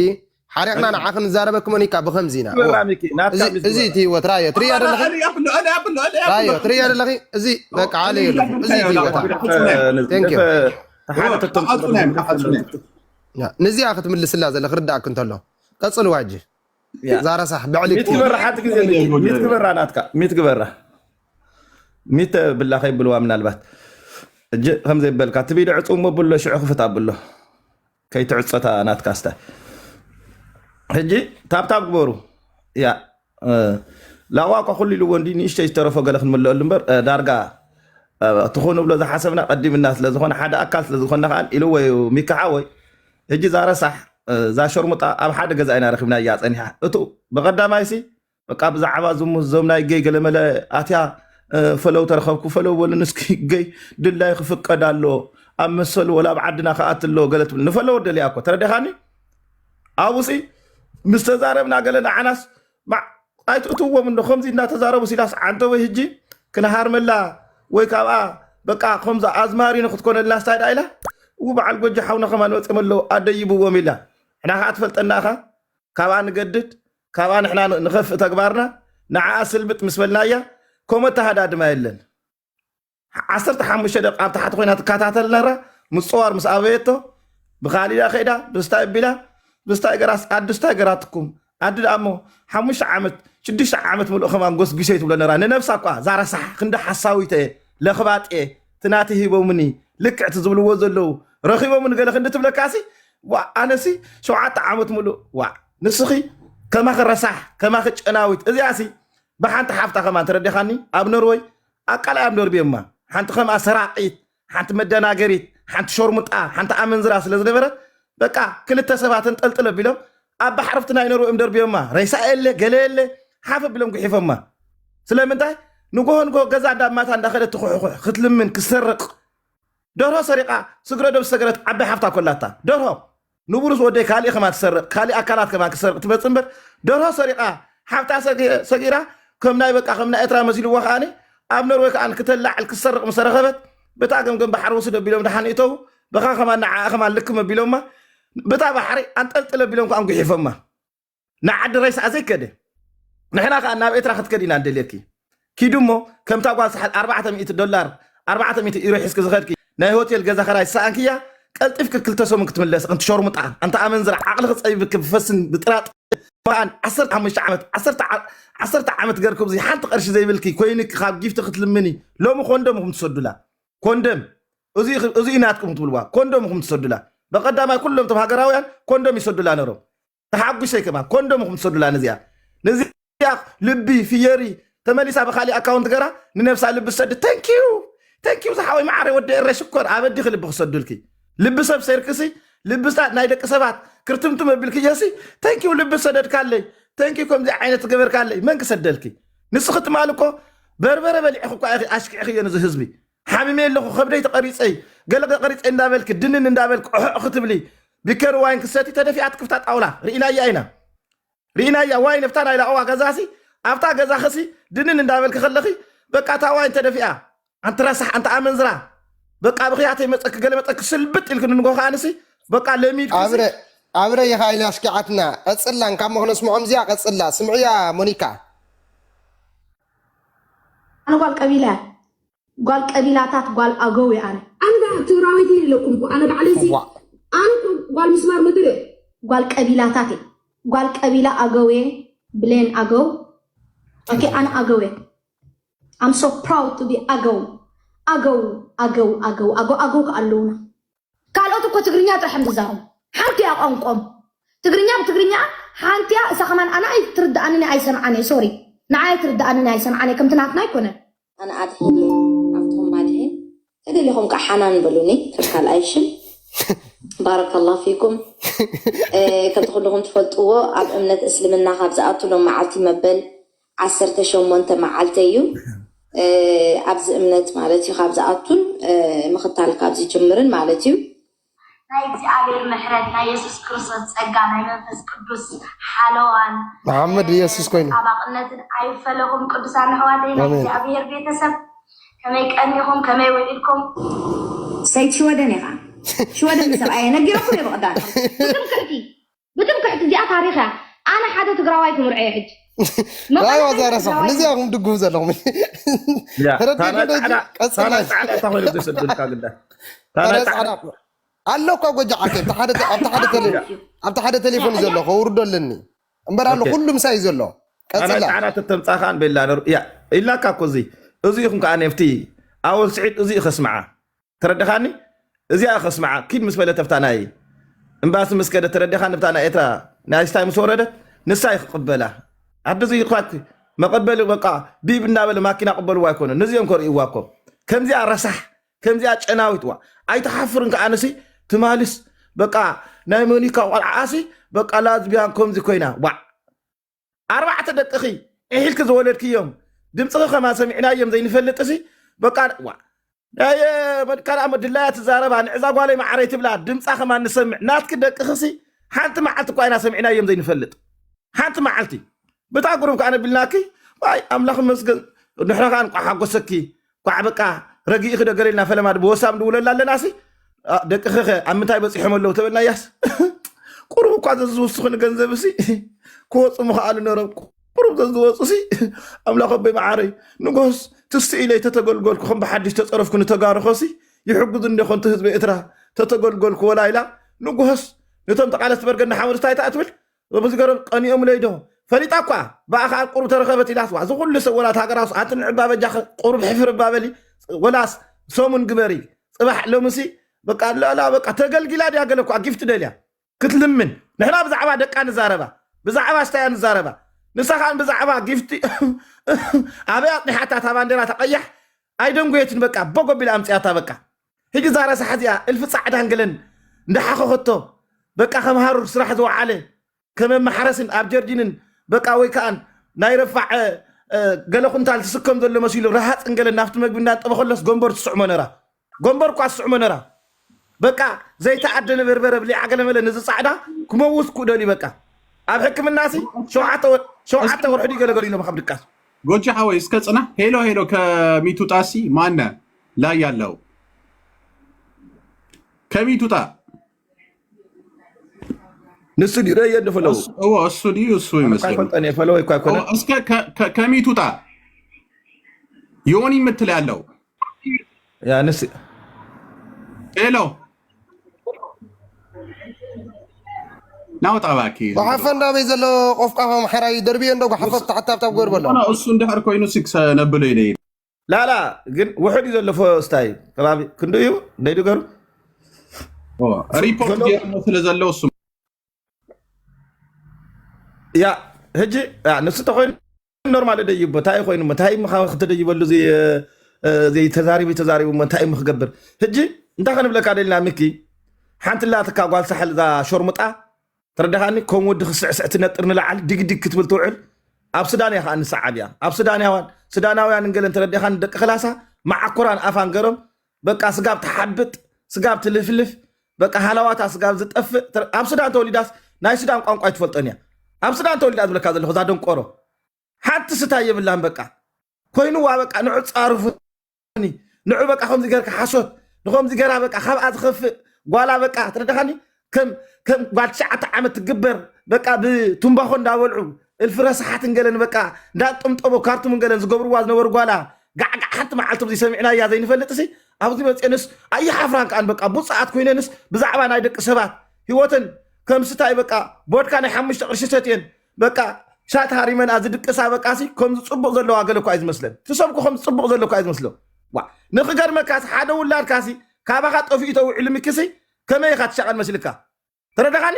ሓሪቕና ንዓኺ ንዛረበኪ ሞኒካ ብኸምዚ ኢና። ግበራ ሚኪ፣ ናትካ እዚ ሚት እዚ ግበራ። እቲ ህይወት ራዮ ትርእያ ዘለኺ እለ ኣብሎ፣ እለ ኣብሎ፣ እለ ራዮ ኣብሎ። ትርእያ ዘለኺ እዚ በቃ ዓለ የለኹም እዚ እቲ ህይወታ። እ፣ Thank you። ተሓተቶም ተሓተቶም እዮም፣ ተሓተቶም እዮም። ያ፣ ንዚኣ ክትምልስላ ዘለኺ ርዳእክ እንተሎ ቀጽልዋ ሕጂ። ያ። ዛረሳሕ ብዕሊ ሚት ግበራ ሓንቲ ግዜ ሚት ግበራ ናትካ ሚት ግበራ ሚት ብላ ከይብልዋ ምናልባት እጅ ከምዘይበልካ እቲ ቪድዮ ዕፅው መብሎ ሽዑ ክፍት ኣብሎ ከይትዕፀታ ናትካ ስተ ሕጂ ታብታብ ግበሩ ያ እ፣ ላዋ እኳ ኩሉ ኢልዎ እንዲ ንእሽተይ ዝተረፎ ገለ ክንምልአሉ እምበር እ፣ ዳርጋ እ፣ ትኾኑ ብሎ ዝሓሰብና ቀዲምና ስለ ዝኾነ ሓደ ኣካል ስለ ዝኾነ ከዓ ኢልዎ እዩ ሚካሓ ወይ ሕጂ እዛ ረሳሕ እዛ ሸርሙጣ ኣብ ሓደ ገዛ ኢና ረኺብናያ ጸኒሓ። እቱ ብቐዳማይሲ በቃ ብዛዕባ ዝሙት ዞም ናይ ገይ ገለመለ ኣትያ ፈለው ተረኸብኩ ፈለው በሉ ንስኪ ገይ ድላይ ክፍቀድ ኣሎ ኣብ መሰሉ ወላ ኣብ ዓድና ክኣት ኣሎ ገለ ትብል ንፈለው ደልያ እኮ ተረዲኻኒ ኣብኡሲ ምስ ተዛረብና ገለ ንዓናስ ማዕ ኣይትእትዎም እንዶ ከምዚ እናተዛረቡ ሲላስ ዓንተ ወይ ህጂ ክነሃርመላ ወይ ካብኣ በቃ ከምዚ ኣዝማሪኖ ክትኮነልና ስታይ ዳ ኢላ እው በዓል ጎጆ ሓውና ከማን መፅኦም ኣለዉ ኣደይብዎም ኢላ ሕና ከዓ ትፈልጠና ኢኻ ካብኣ ንገድድ ካብኣ ንሕና ንኸፍእ ተግባርና ንዓኣ ስልብጥ ምስ በልናያ ኮመ ተሃዳድማ የለን ዓሰርተ ሓሙሽተ ደቂ ኣብ ታሕቲ ኮይና ትከታተል ነራ ምፅዋር ምስ ኣበየቶ ብካሊዳ ከይዳ ብስታይ ቢላ ብስታይ ገራስ ኣዲ ስታይ ገራትኩም ኣዲ ደኣ እሞ ሓሙሽተ ዓመት ሽዱሽተ ዓመት ምልኦ ከማን ጎስጒሰይ ትብሎ ነራ ንነብሳ እኳ ዛረሳሕ ክንዲ ሓሳዊተ ለኽባጤ ትናቲ ሂቦምኒ ልክዕቲ ዝብልዎ ዘለዉ ረኺቦምኒ ገለ ክንዲ ትብለካሲ ዋ ኣነሲ ሸውዓተ ዓመት ምሉእ ዋ ንስኺ ከማኺ ረሳሕ ከማኺ ጨናዊት እዚኣሲ ብሓንቲ ሓፍታ ከማን ተረዲኻኒ ኣብ ኖርወይ ኣቃላይ ኣብ ኖርቤማ ሓንቲ ከምኣ ሰራቂት ሓንቲ መደናገሪት ሓንቲ ሸርሙጣ ሓንቲ ኣመንዝራ ስለ ዝነበረ በቃ ክልተ ሰባት እንጠልጥል ኣቢሎም ኣብ ባሕርፍቲ ናይ ኖርወይ እዮም ደርብዮማ ሬሳ የለ ገለ የለ ሓፍ ኣቢሎም ጉሒፎማ ስለምንታይ ንጎሆ ንጎሆ ገዛ እንዳማታ እንዳኸደት ትኩሕኩሕ ክትልምን ክትሰርቅ ደርሆ ሰሪቃ ስግረ ዶብ ዝሰገረት ዓባይ ሓፍታ ኮላታ ደርሆ ንቡሩስ ወደይ ካሊእ ከማን ትሰርቅ ካሊእ ኣካላት ከማን ክትሰርቅ ትመጽእ እምበር ደርሆ ሰሪቃ ሓብታ ሰጊራ ከም ናይ በቃ ከም ናይ ኤርትራ መሲልዎ ከዓኒ ኣብ ኖርወይ ከዓኒ ክተላዕል ክትሰርቅ ምስ ረኸበት ብታ ገምገም ባሕሪ ውስድ ኣቢሎም ደሓን እተው ብኻ ከማን ንዓኣ ከማን ልክም ኣቢሎማ ብታ ባሕሪ ኣንጠልጥል ኣቢሎም ከኣ ጉሒፎማ ንዓዲ ሬስኣ ዘይከደ ንሕና ከኣ ናብ ኤርትራ ክትከድ ኢና እንደልየኪ ኪዱ እሞ ከምታ ጓል ሰሓል ኣርባዕተ ሚእቲ ዶላር ኣርባዕተ ሚእቲ ኢሮ ሒዝኪ ዝኸድኪ ናይ ሆቴል ገዛ ኸራይ ዝሰኣንክያ ቀልጢፍኪ ክልተ ሰሙን ክትምለሲ። ኣንቲ ሸርሙጣ፣ ኣንቲ ኣመንዝራ፣ ዓቕሊ ክፀይብኪ ብፈስን ብጥራጥ ባን ዓሰርተ ሓሙሽተ ዓመት፣ ዓሰርተ ዓ-፣ ዓሰርተ ዓመት ገርኩ ብዙ ሓንቲ ቅርሺ ዘይብልኪ ኮይንኪ ካብ ጊፍቲ ክትልምኒ። ሎሚ ኮንደም ኢኹም ትሰዱላ። ኮንደም። እዚ፣ እዚ ናትኩም ክትብልዋ። ኮንደም ኢኹም ትሰዱላ። በቀዳማይ ኩሎም እቶም ሃገራውያን ኮንደም ይሰዱላ ነሮም። ተሓጒሰይ ከማ ኮንደም ኢኹም ትሰዱላ ነዚኣ። ነዚኣ ልቢ ፍየሪ ተመሊሳ ብካሊእ ኣካውንት ገራ ንነብሳ ልቢ ትሰድ። Thank you፣ thank you ዝሓወይ መዓረ ወዲ ኤረ ሽኮር። ኣበዲኺ ልቢ ክሰዱልኪ። ልቢ ሰብ ሰርክሲ፣ ልቢ ሳ-፣ ናይ ደቂ ሰባት ክርትምትም ኣቢልክዮሲ። Thank you ልቢ ሰደድካለይ። Thank you ከምዚ ዓይነት ገበርካለይ። መን ክሰደልኪ? ንስኺ ትማል እኮ በርበረ በሊዕኺ እኳ ኢኺ ኣሽኪዕኽዮ ነዚ ህዝቢ። ሓሚመ ኣለኹ፣ ከብደይ ተቐሪፀይ፣ ገለ ተቐሪፀይ እንዳበልኪ፣ ድንን እንዳበልኪ፣ ኦሖ ክትብሊ፣ ቢከር ዋይን ክሰቲ ተደፊኣ ትክፍታ ጣውላ ርኢናያ ኢና። ርኢናያ። ዋይን ኣብታ ናይ ላእዋ ገዛሲ፣ ኣብታ ገዛኽሲ ድንን እንዳበልኪ ከለኺ፣ በቃ እታ ዋይን ተደፊኣ። ኣንቲ ረሳሕ፣ ኣንቲ ኣመንዝራ፣ በቃ ብኽያተይ መፀኪ፣ ገለ መፀኪ ስልብጥ ኢልኪ ንንጎ ከኣንሲ፣ በቃ ለሚድኪ። ኣብረ፣ ኣብረ ኢኻ ኢላ ኣሽኪዓትና። ቀፅላ፣ እንካብ መኽነስምዖም እዚኣ ቀፅላ። ስምዕያ ሞኒካ። ኣነ ጓል ቀቢላ፣ ጓል ቀቢላታት፣ ጓል ኣገው እየ ኣነ። ኣነ ደኣ ትግራወይቲ የለኩም እኮ። ኣነ ባዕለይ ሲ-፣ ዋ። ኣነ እኮ ጓል ምስማር ምድር እየ። ጓል ቀቢላታት እየ። ጓል ቀቢላ ኣገው እየ። ብሌን ኣገው። ኦኬ፣ ኣነ ኣገው እየ። I'm so proud to be ኣገው። ኣገው፣ ኣገው፣ ኣገው፣ ኣገው፣ ኣገው ከኣለውና። ካልኦት እኮ ትግርኛ ጥራሕ እዮም ዝዛረቡ። ሓንቲ እያ ቋንቋኦም። ትግርኛ ብትግርኛ ሓንቲ እያ። እሳ ከማን ኣነ ኣይትርድኣንን እያ፣ ኣይሰምዓን እየ። ሶሪ፣ ንዓይ ኣይትርድኣንን እያ፣ ኣይሰምዓን እየ። ከምቲ ናትና ኣይኮነን። ኣነ ኣድሒን እየ፣ ኣብትኹም ኣድሒን። ተደሊኹም ከዓ ሓናን በሉኒ፣ ከም ካልኣይ ሽም። ባረከላሁ ፊኩም። እ፣ ከምቲ ኩልኹም ትፈልጥዎ፣ ኣብ እምነት እስልምና ካብ ዝኣቱ ሎም መዓልቲ መበል ዓሰርተ ሸሞንተ መዓልቲ እዩ። እ፣ ኣብዚ እምነት ማለት እዩ ካብ ዝኣቱን፣ እ፣ ምኽታል ካብ ዝጅምርን ማለት እዩ። ናይ እግዚኣብሔር ምሕረት፣ ናይ የሱስ ክርስቶስ ጸጋ፣ ናይ መንፈስ ቅዱስ ሓለዋን፣ መሓመድ እ፣ የሱስ ኮይኑ። ተጣባቕነትን ኣይፈለኹም ቅዱሳን ኣሕዋተይ፣ ናይ ኣሜን። እግዚኣብሔር ቤተሰብ። ከመይ ቀኒኹም፣ ከመይ ውዒልኩም? ሰይድ ሽወደን ኢኻ። ሽወደን ሰብኣየ ነጊረኩም እየ ብቐዳም። ብትምክሕቲ፣ ብትምክሕቲ እዚኣ ታሪኽ እያ። ኣነ ሓደ ትግራዋይ ክምርዖ እየ ሕጂ። ራይ መቐለ ዋዛ ረሳሕ። ትግራዋይ ነዚኣ ኹም ድግፉ ዘለኹም። ያ፣ ተረዲእኩም ታና ዶ? ጻዕዳ፣ ቀጽላ። ታና ጻዕዳ እታ ኮይነ ዘሰዱልካ ግዳ። ታና ታና ጻዕዳ። ጻዕዳ። ኣሎ እኮ ጎጃ ዓርከይ፣ ኣብቲ ሓደ ተ-፣ ኣብቲ ሓደ ተሌ-፣ ኣብቲ ሓደ ቴሌፎን እዩ ዘሎ፣ ከውርዶ ኣለኒ። እምበር ኣሎ፣ ኦኬ። ኩሉ ምሳይ እዩ ዘሎ። ታና ቀጽላ። ጻዕዳ ተተምጻኻ ንቤላ ነሩ-፣ ያ፣ ኢላካ እኮ እዚ። እዚ ይኹን ከኣ ነፍቲ ኣወል ስዒድ እዚ እዩ ከስምዓ። ተረድኻኒ? እዚኣ ከስምዓ። ኪድ ምስ በለት ኣብታ ናይ እምባሲ ምስ ከደት ተረዲኻ፣ ንብታ ናይ ኤርትራ ናይ ስታይ ምስ ወረደት፣ ንሳ ይክቕበላ። ኣደዚ ይኳክ መቐበሊ በቃ ቢብ እናበለ ማኪና ቅበልዋ ኣይኮነ። ነዚኦም ከርእይዋ እኮ። ከምዚኣ ረሳሕ፣ ከምዚኣ ጨናዊት ዋ። ኣይትሓፍርን ከኣ ንሲ ትማልስ በቃ ናይ ሞኒካ ቆልዓኣሲ በቃ ላዝቢያን ከምዚ ኮይና። ዋ። ኣርባዕተ ደቅኺ ኢሒልኪ ዝወለድክዮም ድምፅኺ ከማ ሰሚዕናዮም ዘይንፈልጥ እሲ በቃ ዋ። ናይ ካልኣ ድላያ ትዛረባ ንዕዛ ጓለይ ማዕረይ ትብላ ድምፃ ከማ ንሰምዕ ናትኪ ደቅኺሲ ሓንቲ መዓልቲ እኳ ኢና ሰሚዕናዮም ዘይንፈልጥ። ሓንቲ መዓልቲ ብታ ግሩብ ከዓ ነቢልናኪ። ዋይ ኣምላኽ ይመስገን። ንሕና ከዓ እንቋዕ ሓጎሰኪ። ኳዕ በቃ ረጊእኺ ዶ ገለ ኢልና ፈለማ ዶ ብወሳብ ንድውለላ ኣለና ሲ። ኣ፣ ደቅኺ ኸ ኣብ ምንታይ በጺሖም ኣለዉ ተበልናያስ? ቁሩብ እኳ ዘዝውስኹ ንገንዘብ ሲ ክወጹ ምኽኣሉ ነሮም። ቁሩብ ዘዝወጹ ሲ ኣምላኽ ኣቦይ መዓረይ ንጎስ ትስኢ ኢለይ ተተገልገልኩ ከም ብሓድሽ ተጸረፍኩ ንተጋርኾ ሲ ይሕግዙ እንደ ኾንቱ ህዝቢ ኤርትራ ተተገልገልኩ ወላ ኢላ ንጎስ ነቶም ተቓለስቲ በርገ ንሓመዱ እንታይ ትብል? በዚ ገሮም ቀኒኦምለይ ዶ? ፈሊጣ እኳ ብኣኻ ኣብ ቁሩብ ተረኸበት ኢላስ፣ ዋ፣ እዚ ኩሉ ሰብ ወላ እታ ሃገራውስ ኣንቲ ንዕባ በጃኺ ቁሩብ ሕፍር እባ በሊ፣ ወላስ ሰሙን ግበሪ። ጽባሕ ሎምሲ በቃ፣ ላላ በቃ ተገልጊላ ድያ ገለ እኳ ጊፍቲ ደልያ ክትልምን። ንሕና ብዛዕባ ደቃ ንዛረባ፣ ብዛዕባ ስታያ ንዛረባ። ንሳ ከኣ ብዛዕባ ጊፍቲ ኣበይ ኣጽኒሓታ እታ ባንዴራ እታ ቀያሕ ኣይደንጎየትን በቃ፣ ቦግ ኣቢላ ኣምጺኣታ በቃ። ሕጂ እዛ ረሳሕ እዚኣ እልፊ ጻዕዳን ገለን እንዳሓኸኸቶ በቃ ከም ሃሩር ስራሕ ዝወዓለ ከም መሓረስን ኣብ ጀርዲንን በቃ ወይ ከኣን ናይ ረፋዕ፣ እ፣ ገለ ኩንታል ትስከም ዘሎ መሲሉ ረሃጽን ገለን ናብቲ መግቢ እንዳንጠበ ከሎስ ጎንበር ትስዕሞ ነራ። ጎንበር እኳ ትስዕሞ ነራ። በቃ ዘይተኣደነ በርበረ ብሊዓ ገለ መለ ነዚ ጻዕዳ ክመውት ክኡ ደልዩ በቃ። ኣብ ሕክምናሲ ሸውዓተ ወር-፣ ሸውዓተ ወርሒ ድዩ ገለ ገሊሎም ካብ ድቃስ። ጎጂ ሓወይ እስከ ጽናሕ። ሄሎ ሄሎ፣ ከሚት ውጣሲ ማነ ላይ ያለው ከሚት ውጣ። ንሱ ድዩ ረየ እንደ ፈለው? እሱ፣ እዎ፣ እሱ ድዩ እሱ ይመስለኝ። እኮ አይኮን ጠኔ ፈለው እኮ አይኮን። እዎ፣ እስከ ከ-፣ ከ-፣ ከሚት ውጣ። ዮኒ የምትል ያለው። ያ ንስ ሄሎ። ናውጣ እባኪ። ጓሓፈ እንዳበይ ዘሎ ቆፍቋፍ ኣምሓራይ ደርብዮ እንዶ ጓሓፈ ታሕታብታብ ገርበሎ ሆና እሱ እንድሕር ኮይኑ ሲ ክሰነብሎ ኢለ ኢለ ላላ ግን ውሕድ እዩ ዘሎ ፈስታይ ከባቢ ክንዱ እዩ ደይዱ ገሩ ሪፖርት ገይርሞ ስለ ዘሎ እሱ ያ ሕጂ ያ፣ ንሱ ተኮይኑ ኖርማል ደይቦ እንታይ ኮይኑ እንታይ ምካ ክትደይበሉ ዘይ- እ፣ ዘይተዛሪቡ ተዛሪቡ እሞ እንታይ ምክገብር ሕጂ እንታይ ከንብለካ ደልና ምኪ ሓንቲ ላትካ ጓል ሳሕል እዛ ሾርሙጣ ተረዳኻኒ ከም ወዲ ክስዕስዕ ትነጥር ንላዓል ዲግዲግ ክትብል ትውዕል ኣብ ሱዳን እያ ከዓ ንሰዓብ እያ ኣብ ሱዳናውያን ሱዳናውያን እንገለን ተረዲኻኒ ደቂ ክላሳ መዓኮራን ኣፋን ገሮም በቃ ስጋብ ትሓብጥ ስጋብ ትልፍልፍ በቃ ሃላዋታ ስጋብ ዝጠፍእ ተረ- ኣብ ሱዳን ተወሊዳስ ናይ ሱዳን ቋንቋ ኣይትፈልጦን እያ ኣብ ሱዳን ተወሊዳ ዝብለካ ዘለኹ እዛ ደንቆሮ ሓንቲ ስታይ የብላን በቃ ኮይኑዋ በቃ ንዑ ፃርፉ ንዑ በቃ ከምዚ ገርካ ሓሶት ንከምዚ ገራ በቃ ካብኣ ዝኸፍእ ጓላ በቃ ትረዳኻኒ ከም ከም ጓል ትሽዓተ ዓመት ትግበር በቃ ብቱምባኾ እንዳበልዑ እልፊ ረስሓት እንገለን በቃ እንዳጠምጠቦ ካርቱም እንገለን ዝገብርዋ ዝነበሩ ጓላ ጋዕጋዕ ሓንቲ መዓልቲ ብዚ ሰሚዕናያ ዘይንፈልጥ ሲ ኣብዚ መፅአንስ ኣይሓፍራን ከኣን በቃ ቡፃኣት ኮይነንስ ብዛዕባ ናይ ደቂ ሰባት ህይወተን ከም ስታይ በቃ ቦድካ ናይ ሓሙሽተ ቅርሺ ሰትየን በቃ ሻት ሃሪመን ኣዚ ድቅሳ በቃ ሲ ከምዚ ፅቡቅ ዘለዋ ገለ እኳ እዩ ዝመስለን ትሰብኩ ከምዚ ፅቡቅ ዘሎ እኳ እዩ ዝመስሎ ዋ ንክገርመካ ሲ ሓደ ውላድካ ሲ ካባኻ ጠፊኡ ተውዕሉ ምኪ ሲ ከመይ ኢኻ ትሻቀል መሲልካ ተረዳኻኒ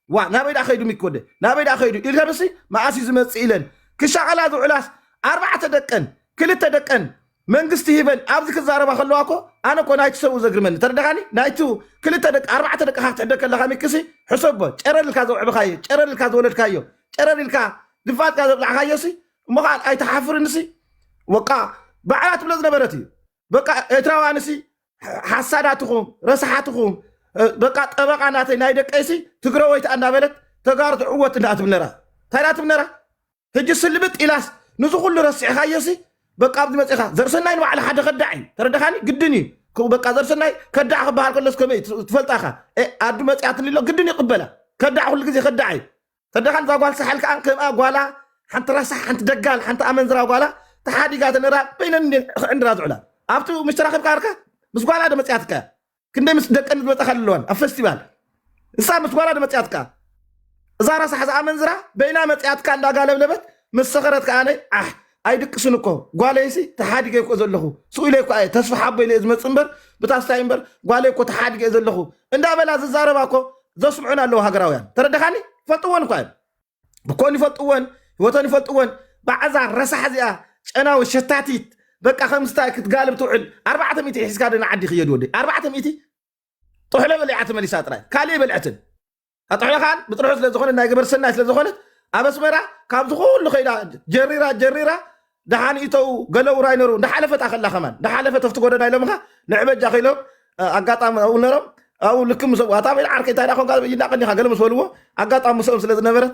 ዋ ናበይ ዳ ከይዱ ሚኪ ወደ ናበይ ዳ ከይዱ ኢልከን ሲ መኣስ እዩ ዝመፅእ ኢለን ክሻቀላ ዝውዕላስ ኣርባዕተ ደቀን ክልተ ደቀን መንግስቲ ሂበን ኣብዚ ክዛረባ ከለዋ እኮ ኣነ እኮ ናይቲ ሰብኡ ዘግርመኒ ተረዳኻኒ ናይቲ ክልተ ደቂ ኣርባዕተ ደቅኻ ክትሕደ ከለኻ ሚክሲ ሕሰቦ ጨረር ኢልካ ዘውዕብካዮ ጨረር ኢልካ ዝወለድካዮ ጨረር ኢልካ ድፋጥካ ዘብላዕካዮ ሲ እሞ ከዓ ኣይትሓፍርን ሲ በቃ ባዕላ ትብሎ ዝነበረት እዩ በቃ ኤርትራውያን ሲ ሓሳዳትኹም ረስሓትኹም በቃ ጠበቃ ናተይ ናይ ደቀይ ሲ ትግረወይቲ እንዳበለት ተጋሩ ትዕወት እንዳትብነራ እንታይ እንዳትብነራ ሕጂ ስልብጥ ኢላስ ንዚ ኩሉ ረሲዕካዮ ሲ በቃ ኣብዚ መፂኻ ዘርሰናይ ንባዕሉ ሓደ ከዳዕ እዩ ተረዳኻኒ ግድን እዩ ክው በቃ ዘርሰናይ ከዳዕ ክበሃል ከሎስ ከመይ ትፈልጣኻ ኣዱ መፂኣትኒ ኣሎ ግድን ይቕበላ ከዳዕ ኩሉ ግዜ ከዳዕ እዩ ተረዳኻኒ እዛ ጓል ሳሕል ከዓ ከምኣ ጓላ ሓንቲ ረሳሕ ሓንቲ ደጋል ሓንቲ ኣመንዝራ ጓላ ተሓዲጋ ተነራ በይነን ክዕንድራ ዝዕላ ኣብቲ ምሽ ተራኺብካ ርካ ምስ ጓላ ዶ መፂኣትካ ክንደይ ምስ ደቀን ዝመፃኻ ኣለዋን ኣብ ፈስቲቫል እሳ ምስ ጓላ ድመፅያትካ እዛ ረሳሕ ዝኣመንዝራ በይና መፅያትካ እንዳጋለብለበት ምስ ሰኸረት ከዓነ ኣሕ ኣይድቅስን እኮ ጓለይሲ ተሓዲገ እኮ ዘለኹ ስኡ ኢለ እኮ ኣየ ተስፋ ሓቦ ኢለ ዝመፅ እምበር ብታስታይ እምበር ጓለይ እኮ ተሓዲገ ዘለኹ እንዳበላ ዝዛረባ እኮ ዘስምዑን ኣለዉ ሃገራውያን ተረዳኻኒ ፈልጥዎን እኳ እዮም ብኮን ይፈልጥወን ህይወተን ይፈልጥወን ባዕዛ ረሳሕ እዚኣ ጨናዊ ሸታቲት በቃ ከምስታይ ክትጋልብ ትውዕል ኣርባዕተ ሚእቲ ሒዝካ ደ ንዓዲ ክየድ ወደ ኣርባዕተ ሚእቲ ጥሕሎ በሊዓ ተመሊሳ ጥራይ ካልእ በልዐትን ኣጥሕሎ ከዓን ብጥርሑ ስለ ዝኾነ ናይ ገበር ሰናይ ስለ ዝኾነት ኣብ ኣስመራ ካብዚ ኩሉ ከይዳ ጀሪራ ጀሪራ ደሓን ኢተው ገለ ውራይ ነሩ እንዳሓለፈት ኣኸላ ከማን እንዳሓለፈት ኣብቲ ጎደና ኢሎምኻ ንዕበጃ ከኢሎም ኣጋጣሚ ኣብኡ ነሮም ኣብኡ ልክም ምስ ኣብኡ ኣታ በይን ዓርከይ እንታይ ዳ ኮንካ በይን ዳ ቀኒኻ ገለ ምስ በልዎ ኣጋጣሚ ምስኦም ስለ ዝነበረት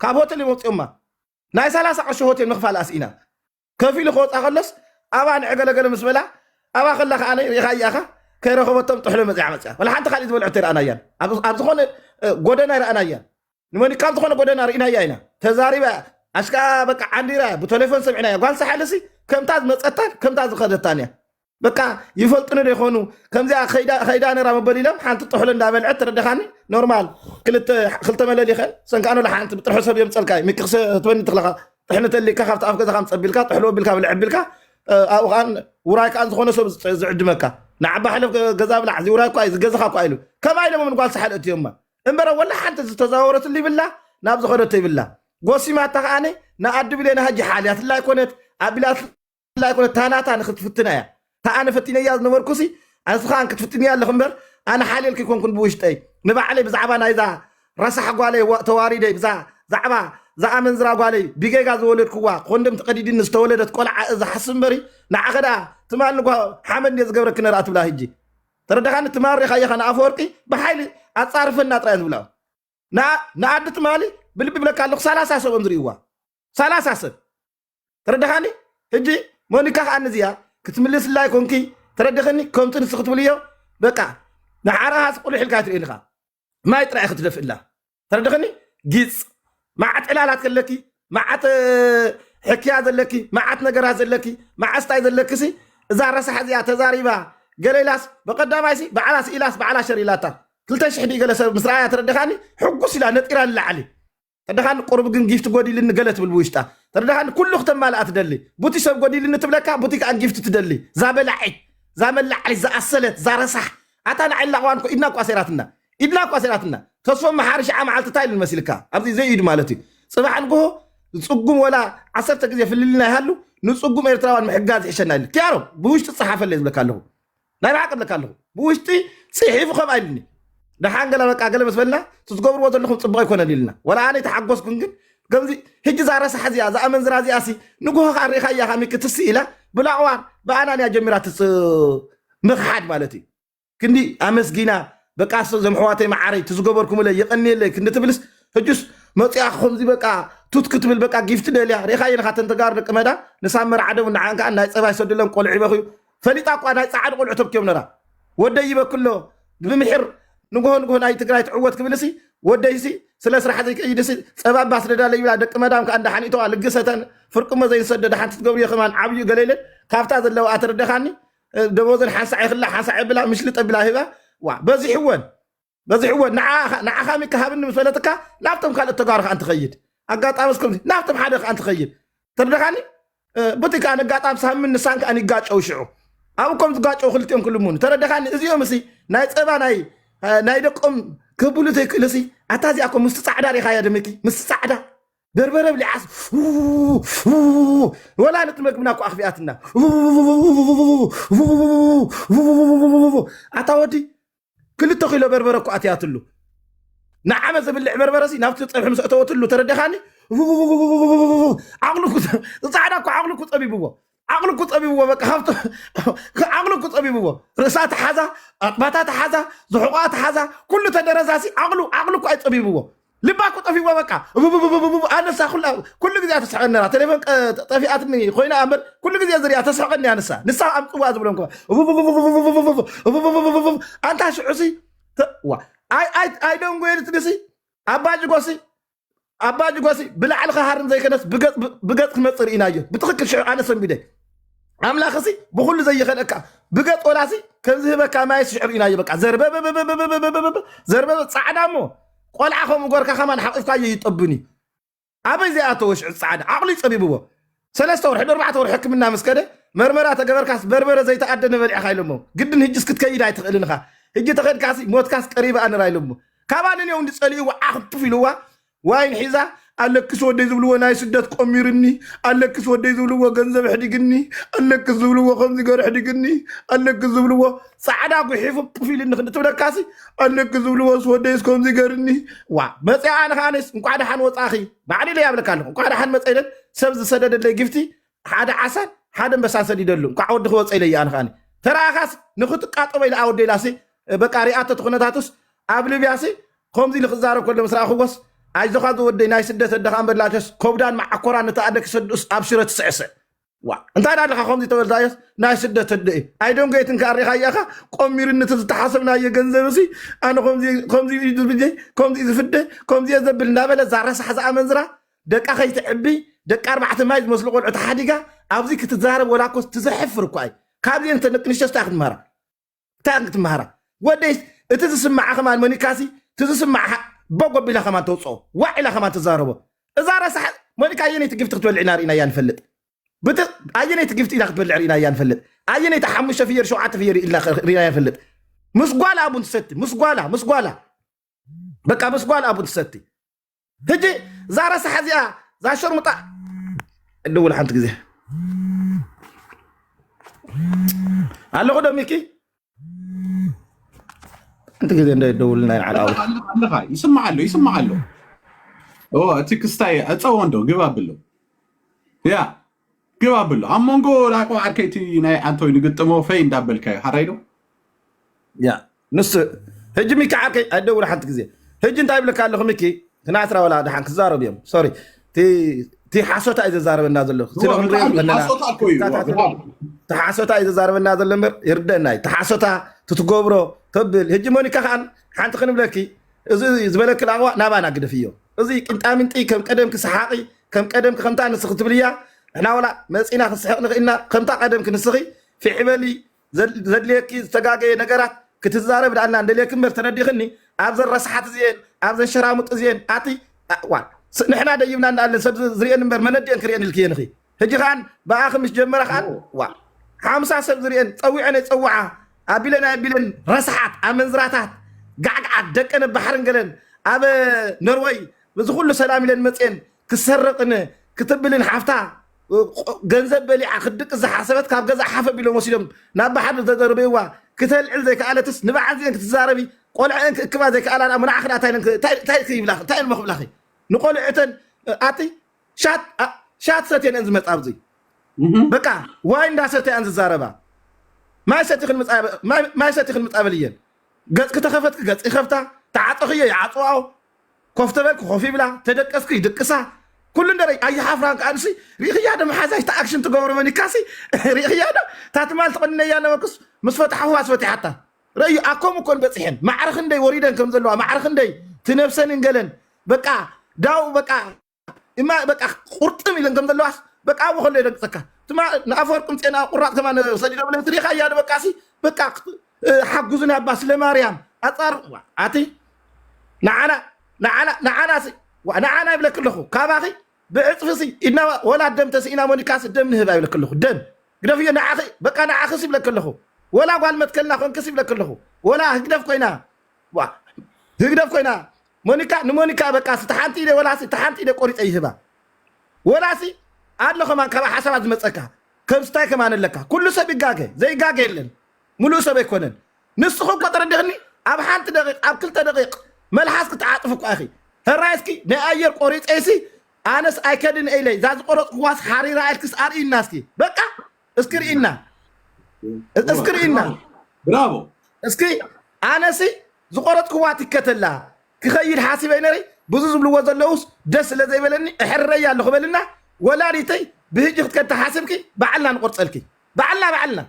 ካብ ሆቴል እዮም ኣውፅኦማ ናይ ሰላሳ ቅርሺ ሆቴል ምኽፋል ኣስኢና ከፊሉ ክወፃ ከሎስ ኣባ ንዕገለገለ ምስ በላ ኣባ ከላ ከዓ ሪኢኻ እያኻ ከይረኸበቶም ጥሕሎ መፅያ መፅያ ወላ ሓንቲ ካሊእ ዝበልዐቶ ይረኣናያን ኣብ ዝኾነ ጎደና ይረኣናያን ንመኒ ካብ ዝኾነ ጎደና ርኢናያ ኢና ተዛሪባ ኣሽካ በቃ ዓንዲራ ብቴሌፎን ሰሚዕናያ ጓል ሳሓልሲ ከምታ ዝመፀታን ከምታ ዝኸደታን እያ በቃ ይፈልጡኒ ዶ ይኾኑ ከምዚኣ ከይዳ ነራ መበል ኢሎም ሓንቲ ጥሕሎ እንዳበልዐት ተረደኻኒ ኖርማል ክልተ ክልተ መለሊኸን ሰንካኖ ለሓንቲ ብጥርሑ ሰብ የምፀልካ እዩ ሚኪ ክትበኒ ትኽለኻ ጥሕኒ ተሊካ ካብቲ ኣፍ ገዛኻ ምፀቢልካ ጥሕሎ ቢልካ ብልዕ ቢልካ ኣብኡ ከዓን ውራይ ከዓን ዝኾነ ሰብ ዝዕድመካ ንዓባ ሕለፍ ገዛ ብላዕ እዚ ውራይ እኳ እዩ ዝገዛኻ እኳ ኢሉ ከማይ ኢሎም ንጓል ሳሓል እትዮማ እምበረ ወላ ሓንቲ ዝተዛወረትሉ ይብላ ናብ ዝኸደቶ ይብላ ጎሲማታ ከዓኒ ንኣዲ ብሌና ሕጂ ሓልያትላ ኣይኮነት ኣቢላትላ ኣይኮነት ታናታ ንክትፍትና እያ ተኣነ ፈቲነያ ዝነበርኩሲ ኣንስኻን ክትፍትንያ ኣለኽ እምበር ኣነ ሓልየልኪ ይኮንኩን ብውሽጠይ ንባዕለይ ብዛዕባ ናይዛ ረሳሕ ጓለይ ተዋሪደይ ብዛ ዛዕባ ዛኣመንዝራ ጓለይ ብጌጋ ዝወለድክዋ ኮንደም ተቐዲድኒ ዝተወለደት ቆልዓ እዛ ሓስብ እምበሪ ንዓኸ ደኣ ትማል ንጓ ሓመድ እንድየ ዝገብረኪ ነርኣ ትብላ ህጂ ተረዳኻኒ ትማል ሪኻዮ ኸ ንኣፈወርቂ ብሓይሊ ኣጻርፈና ጥራይ ዝብላ ንኣዲ ትማሊ ብልቢ ብለካ ኣለኹ ሰላሳ ሰብ እዮም ዝርእይዋ ሰላሳ ሰብ ተረዳኻኒ ህጂ ሞኒካ ከዓ ንዚኣ ክትምልስላ ይኮንኪ ተረድኽኒ ከምቲ ንስ ክትብልዮ በቃ ንዓራሃ ስቁልሕ ኢልካ ትርእየኒ ኻ ማይ ጥራይ ክትደፍእላ ተረድኽኒ ጊፅ መዓት ዕላላት ከለኪ መዓት ሕክያ ዘለኪ መዓት ነገራት ዘለኪ መዓስታይ ዘለኪ ሲ እዛ ረሳሕ እዚኣ ተዛሪባ ገለ ኢላስ በቀዳማይ ሲ ባዕላ ስኢላስ ባዕላ ሸር ኢላታ ክልተ ሽሕ ድዩ ገለ ሰብ ምስ ረኣያ ተረደኻኒ፣ ሕጉስ ኢላ ነጢራ ንላዕሊ። ተረደኻኒ፣ ቁሩብ ግን ጊፍት ጎዲልኒ ገለ ትብል ብውሽጣ። ተረደኻኒ፣ ኩሉ ክተማልኣ ትደሊ። ቡቲ ሰብ ጎዲልኒ ትብለካ፣ ቡቲ ከኣ ጊፍት ትደሊ። ዛበላዒት፣ ዛመላዕሊት፣ ዝኣሰለት፣ ዛረሳሕ። ኣታ ንዓይ ላቕዋን እኮ ኢድና እኳ ሰይራትና። ኢድና እኳ ሰይራትና። ተስፎም መሓሪ ሽዓ መዓልቲ እንታይ ኢሉ መሲልካ? ኣብዚ ዘይኢዱ ማለት እዩ። ጽባሕ ንግሆ ዝጽጉም ወላ ዓሰርተ ግዜ ፍልልና ይሃሉ፣ ንጽጉም ኤርትራውያን ምሕጋዝ ይሕሸና ኢሉ። ኪያሮ፣ ብውሽጢ ጸሓፈለይ ዝብለካ ኣለኹ። ናይ ብሓቂ እብለካ ኣለኹ። ብውሽጢ ጽሒፉ ከምኣ ኢሉኒ። ደሓን ገለ በቃ ገለ ምስ በልና፣ "እቲ ትገብርዎ ዘለኹም ጽቡቕ ኣይኮነን" ኢልና። ወላ ኣነ ኣይተሓጎስኩን ግን፣ ከምዚ፣ ሕጂ እዛ ረሳሕ እዚኣ፣ እዛ ኣመንዝራ እዚኣ ሲ፣ ንግሆ ከኣ ርኢኻያ ከኣ ሚኪ ትስእ ኢላ፣ ብላቕዋን ብኣናንያ ጀሚራ ትስ-፣ ምኽሓድ ማለት እዩ። ክንዲ ኣመስጊና፣ በቃ እሶ፣ እዞም ኣሕዋተይ መዓረይ፣ እቲ ዝገበርኩምለይ የቐንየለይ ክንዲ ትብልስ፣ ሕጁስ መጺኣ ከምዚ በቃ ቱት ክትብል በቃ ጊፍት ደልያ። ርኢኻየን ኢኻ እተን ተጋሩ ደቂ መዳ፣ ንሳብ መርዓ ደው ንዓን ከኣ ናይ ጸባ ይሰድሎም ቆልዑ ይበኽዩ። ፈሊጣ እኳ ናይ ጸዓዱ ቆልዑ ተብክዮም ነራ። ወደይ ይበክሎ፣ ብምሒር ንግሆ ንግሆ ናይ ትግራይ ትዕወት ክብልሲ፣ ወደይሲ ስለ ስራሕ ዘይከይድሲ፣ ጸባ እባ ስደዳለይ ይብላ። ደቂ መዳም ከኣ እንዳሓኒእተዋ ልግሰተን፣ ፍርቅሞ ዘይንሰደድ ሓንቲ ትገብርዮ ከማን ዓብዩ ገለ ኢለን፣ ካብታ ዘለዋ ተረደኻኒ፣ ደሞዘን ሓንሳዕ ይኽላ፣ ሓንሳዕ የብላ፣ ምሽሊ ጠቢላ ሂባ። ዋ፣ በዚሕወን፣ በዚሕወን። ንዓ-፣ ንዓኻ ሚኪ ሃብኒ ምስ በለትካ፣ ናብቶም ካልኦት ተጋሩ ከኣ እንትኸይድ። ኣጋጣሚ እስከ ናብቶም ሓደ ከኣ እንትኸይድ። ተረደኻኒ? እ፣ ቡቲ ከኣ ንጋጣም ሳምን ንሳን ከኣ ይጋጨው ሽዑ። ኣብ እኮም ዝጋጨው ክልቲኦም ክልሙኑ። ተረደኻኒ? እዚኦም እሲ ናይ ጸባ ናይ፣ እ፣ ናይ ደቆም ክብሉ ዘይክእልሲ፣ ኣታ እዚኣ እኮ ምስቲ ጻዕዳ ሪኻያ ደመኪ? ምስቲ ጻዕዳ። በርበረ ብሊዓስ፣ ው፣ ው፣ ው፣ ወላ ነቲ መግብና እኮ ኣኽፊኣትና። ው፣ ው፣ ው፣ ኣታ ወዲ፣ ክልተ ኪሎ በርበረ እኮ ኣትያትሉ። ንዓመት ዘብልዕ በርበረሲ ናብቲ ጸብሒ ምስ ኣተወትሉ፣ ተረደኻኒ? ው፣ ዓቕሉ እኮ፣ ጻዕዳ እኮ ዓቕሉ እኮ ጸቢብዎ። ዓቕሉ እኮ ጸቢብዎ፣ በቃ ካብቶ-፣ ዓቕሉ እኮ ጸቢብዎ። ርእሳ ተሓዛ፣ ኣጥባታ ተሓዛ፣ ዝሕቋ ተሓዛ፣ ኩሉ ተደረዛሲ ዓቕሉ፣ ዓቕሉ እኮ ኣይጸቢብዎ። ልባ እኮ ጠፊእዎ በቃ። ቡቡቡቡቡ ኣነሳ ኩላ፣ ኩሉ ግዜ ተስሕቀኒ ነራ። ቴሌፎን ቀ-፣ ጠፊኣትኒ ኮይና እምበር ኩሉ ግዜ ዝሪኣ ተስሕቀኒ ኣነሳ። ንሳ ኣምጽዋ ዝብሎም እኮ። ቡቡቡቡቡ ኣንታ ሽዑሲ ተ-፣ ዋ። ኣይ፣ ኣይ፣ ኣይደንጎየልትንሲ ኣባ ጅጎሲ፣ ኣባ ጅጎሲ ብላዕሊ ክሃርም ዘይከነስ ብገጽ፣ ብ-፣ ብገጽ ክመጽእ ርኢናዮ። ብትኽክል ሽዑ ኣነ ሰንቢደ። ኣምላኽሲ ብኹሉ ዘይኸለካ ብገጽ ወላሲ ከም ዝህበካ ማይስ ሽዑ ርኢናዮ። በቃ ዘርበበበበበበበበ፣ ዘርበበ ጻዕዳ እሞ ቆልዓ ከምኡ ገርካ ከማን ሓቂፍካዮ ይጠብን እዩ። ኣበይ ዘይኣተወ ሽዑ ጻዕዳ ዓቕሉ ይጸቢብዎ። ሰለስተ ወርሒ ዶ ኣርባዕተ ወርሒ ሕክምና ምስ ከደ መርመራ ተገበርካስ በርበረ ዘይተኣደነ በሊዕኻ ኢሎሞ። ግድን ህጅስ ክትከይድ ኣይትኽእልን ኢኻ። ህጂ ተኸድካሲ ሞትካስ ቀሪባ ኣንራ ኢሎሞ። ካባን እኔው እንዲ ጸሊእዋ ዓኽቱፍ ኢልዋ ዋይን ሒዛ ኣለክስ ወደይ ዝብልዎ ናይ ስደት ቆሚርኒ፣ ኣለክስ ወደይ ዝብልዎ ገንዘብ ሕዲግኒ፣ ኣለክስ ዝብልዎ ከምዚ ገር ሕዲግኒ፣ ኣለክስ ዝብልዎ ጻዕዳ ጉሒፉ ጡፍ ኢልኒ ክንዲ ትብለካሲ፣ ኣለክስ ዝብልዎ ስ ወደይስ ከምዚ ገርኒ። ዋ፣ መጽኣ ኣነ ከኣነስ እንቋዕ ደሓን ወጻኺ። ባዕሊ ኢለ ያብለካ ኣለኹ። እንቋዕ ደሓን መጸ ኢለን ሰብ ዝሰደደለይ ጊፍቲ ሓደ ዓሳን ሓደ ኣንበሳን ሰዲደሉ። እንቋዕ ወዲ ክወጸ ኢለ ኣነ ከኣኒ። ተረኣኻስ ንኽትቃጠቦ ኢለ ኣወደይላሲ፣ በቃ ሪኣቶ እቲ ኩነታቱስ ኣብ ሊብያሲ ከምዚ ኢሉ ክዛረብ ከሎ ምስ ረኣኽዎስ፣ "ኣይዞኻ ዝወደይ ናይ ስደት ኣደኻ እምበር ላቸስ ከብዳን መዓኮራን ነቲ ኣደ ክሰድኡስ ኣብ ሽረ ትስዕስዕ። ዋ፣ እንታይ ደኣ ኣለኻ ከምዚ ተበልታዮስ ናይ ስደት ኣደ እዩ። ኣይደንጎየትን ከኣ ሪኢኻያ ኢኻ፣ ቆሚርኒ እቲ ዝተሓሰብናዮ ገንዘብ እሲ፣ ኣነ ከምዚ፣ ከምዚ እዩ ዝብጀ፣ ከምዚ እዩ ዝፍደ፣ ከምዚ እየ ዘብል" እንዳበለ እዛ ረሳሕ ዝኣመንዝራ ደቃ ከይትዕቢ፣ ደቃ ኣርባዕተ ማይ ዝመስሉ ቆልዑ ተሓዲጋ ኣብዚ ክትዛረብ ወላ እኮ ትዘሕፍር እኳ እዩ። ካብዚአን እተን ደቂ ኣንስትዮ እንታይ ክትምሃራ? እንታይ ክትምሃራ? ወደይ እቲ ዝስምዓ ከማን ሞኒካሲ፣ እቲ ዝስምዓ ቦጎ ኣቢላ ከማን ተውፅኦ፣ ዋዕ ኢላ ከማን ትዛረቦ። እዛ ረሳሕ ሞኒካ ኣየነይቲ ጊፍቲ ክትበልዕ ኢና ርኢናያ ንፈልጥ? ብት-፣ ኣየነይቲ ጊፍቲ ኢላ ክትበልዕ ርኢናያ ንፈልጥ? ኣየነይቲ ሓሙሽተ ፍየር፣ ሸውዓተ ፍየር ኢልና ርኢናያ ንፈልጥ? ምስ ጓላ ኣቡን ትሰቲ፣ ምስ ጓላ፣ ምስ ጓላ። በቃ ምስ ጓል ኣቡ ትሰቲ። ሕጂ እዛ ረሳሕ እዚኣ፣ እዛ ሸርሙጣ፣ እደውል ሓንቲ ግዜ። ኣለኹ ዶ ሚኪ? ሓንቲ ግዜ እንደ ደውልና ይንዓል ኣቡ። ኣለኻ፣ ኣለኻ፣ ኣለኻ። ይስማዕ ኣሎ፣ ይስማዕ ኣሎ። ኦ፣ እቲ ክስታይ ዕጸዎ እንዶ፣ ግባ ብሎ። ያ፣ ግባ ብሎ። ኣብ መንጎ ላቆ ዓርከይቲ ናይ ኣንቶይ ንግጥሞ ፈይ እንዳበልካዮ፣ ሓራይ ዶ? ያ፣ ንሱ፣ ሕጂ ሚኪ ዓርከይ፣ ኣይደውል ሓንቲ ግዜ። ሕጂ እንታይ ይብለካ ኣለኹ ሚኪ? ክናትራ ወላ ደሓን ክዛረቡ እዮም። ሶሪ። እቲ፣ እቲ ሓሶታ እዩ ዘዛረበና ዘሎ። እቲ እዋ፣ ንኽንሪኦ ብጣዕሚ ዘለና ሓሶታ እኮ እዩ፣ እዋ፣ ተከታታሊ፣ ብጣዕሚ። እቲ ሓሶታ እዩ ዘዛረበና ዘሎ እምበር ይርደአና እዩ። እቲ ሓሶታ፣ እቲ ትገብሮ፣ ተብል። ሕጂ ሞኒካ ከኣ ሓንቲ ክንብለኪ፣ እዚ ዝበለኪ ላቕዋ ናባና ግደፍዮ። እዚ ቅንጣሚንጢ ከም ቀደምኪ ሰሓቒ፣ ከም ቀደምኪ ከምታ ንስኺ ትብልያ፣ ንሕና ወላ መጺና ክንስሕቕ ንኽእልና፣ ከምታ ቀደምኪ ንስኺ ፊሕ በሊ፣ ዘድ-፣ ዘድልየኪ ዝተጋገየ ነገራት ክትዛረብ ዳልና እንደልየክ እምበር ተረዲኽኒ። ኣብዘን ረስሓት እዚኤን ኣብዘን ሸራሙጥ እዚኤን ኣቲ ዋ ንሕና ደይብና እንዳለን ሰብ ዝርእየን እምበር መነዲአን ክርእየን ኢልክየን ኺ ሕጂ ኸዓን ብኣኺ ምስ ጀመረ ኸዓን ዋ ሓምሳ ሰብ ዝርእየን ጸዊዐን የጸውዓ ኣቢለን ኣቢለን ረስሓት ኣመንዝራታት ጋዕጋዓት ደቀን ባሕርን ገለን ኣብ ነርወይ እዚ ኩሉ ሰላም ኢለን መፅኤን ክሰርቕን ክትብልን ሓፍታ ገንዘብ በሊዓ ክድቅ ዝሓሰበት ካብ ገዛ ሓፍ ኣቢሎም ወሲዶም ናብ ባሕሪ ዘደርበይዋ ክተልዕል ዘይከኣለትስ ንባዕል ዚአን ክትዛረቢ ቆልዐአን ክእክባ ዘይከኣላ ደኣ ንዓኺ ደኣ እንታይ ኢለን ክ- እንታይ እንታይ ክይብላ እንታይ ኢለን ክብላኺ ንቆልዕተን ኣቲ ሻት ሻት ሰትየን እየን ዝመፃ ኣብዚ በቃ ዋይ እንዳሰተያን ዝዛረባ ማይ ሰቲኽን ምፃ- ማይ- ማይ ሰቲኽን ምፃ በልየን ገፅኪ ተኸፈትኪ ገፅ ይኸፍታ ተዓፀኽዮ ይዓፅዋኦ ኮፍ ተበልኩ ኮፍ ይብላ ተደቀስኩ ይድቅሳ ኩሉ እንደረ ኣይሓፍራን ከዓ ንሲ ሪእኽያ ዶ መሓዛሽ ተኣክሽን ትገብሮ መኒካሲ ሪእኽያ ዶ እታ ትማል ተቆኒነያ ነበርኩስ ምስ ፈታሕዋ ኣስፈቲሓታ ረእዩ ኣኮም እኮን በፂሐን ማዕረ ክንደይ ወሪደን ከም ዘለዋ ማዕረ ክንደይ ትነብሰን እንገለን በቃ ዳው በቃ እማ በቃ ቁርጥም ኢለን ከም ዘለዋስ በቃ ኣብኡ ከሎ የደንቅፀካ ትማ ንኣፈወርቂ ምፅኤና ቁራፅ ከማን ሰዲዶምለን ትሪኢኻያ ዶ በቃ ሲ በቃ ሓጉዙና እባ ስለ ማርያም ኣፃር ኣቲ ንዓና ንዓና ንዓና ሲ ንዓና ይብለክ ኣለኹ ካባኺ ብዕፅፊ ሲ ኢድና ወላ ደም ተስኢና ሞኒካስ ደም ንህብ ይብለክ ኣለኹ ደም ግደፍዮ ንዓኺ በቃ ንዓኺስ ይብለክ ኣለኹ ወላ ጓል መትከልና ኮንክስ ይብለክ ኣለኹ ወላ ህግደፍ ኮይና ዋ ህግደፍ ኮይና ሞኒካ ንሞኒካ በቃ ሲ ተሓንቲ ኢደ ወላ ሲ ተሓንቲ ኢደ ቆሪፀ ይህባ ወላ ሲ ኣሎ ከማን ካብ ሓሳባት ዝመፀካ ከም ስታይ ከማን ኣለካ ኩሉ ሰብ ይጋገ ዘይጋገ የለን ሙሉእ ሰብ ኣይኮነን ንስኹም እኮ ተረዲኽኒ ኣብ ሓንቲ ደቂቕ ኣብ ክልተ ደቂቕ መልሓስ ክትዓጥፍ እኳ ኢኺ ሕራይ እስኪ ናይ ኣየር ቆሪፀ ሲ ኣነስ ኣይከድን ኢለ እዛ ዝቆረፅኩዋስ ሓሪራ ኢልክስ ኣርእይና እስኪ በቃ እስኪ ርኢና እስኪ ርኢና ብራቮ እስኪ ኣነሲ ዝቆረፅክዋ ትከተላ ክኸይድ ሓሲበ ነረይ ብዙ ዝብልዎ ዘለውስ ደስ ስለ ዘይበለኒ እሕረያ ኣለኹ በልና ወላዲተይ ብህጂ ክትከድ ተሓስብኪ ባዕልና ንቆርፀልኪ ባዕልና ባዕልና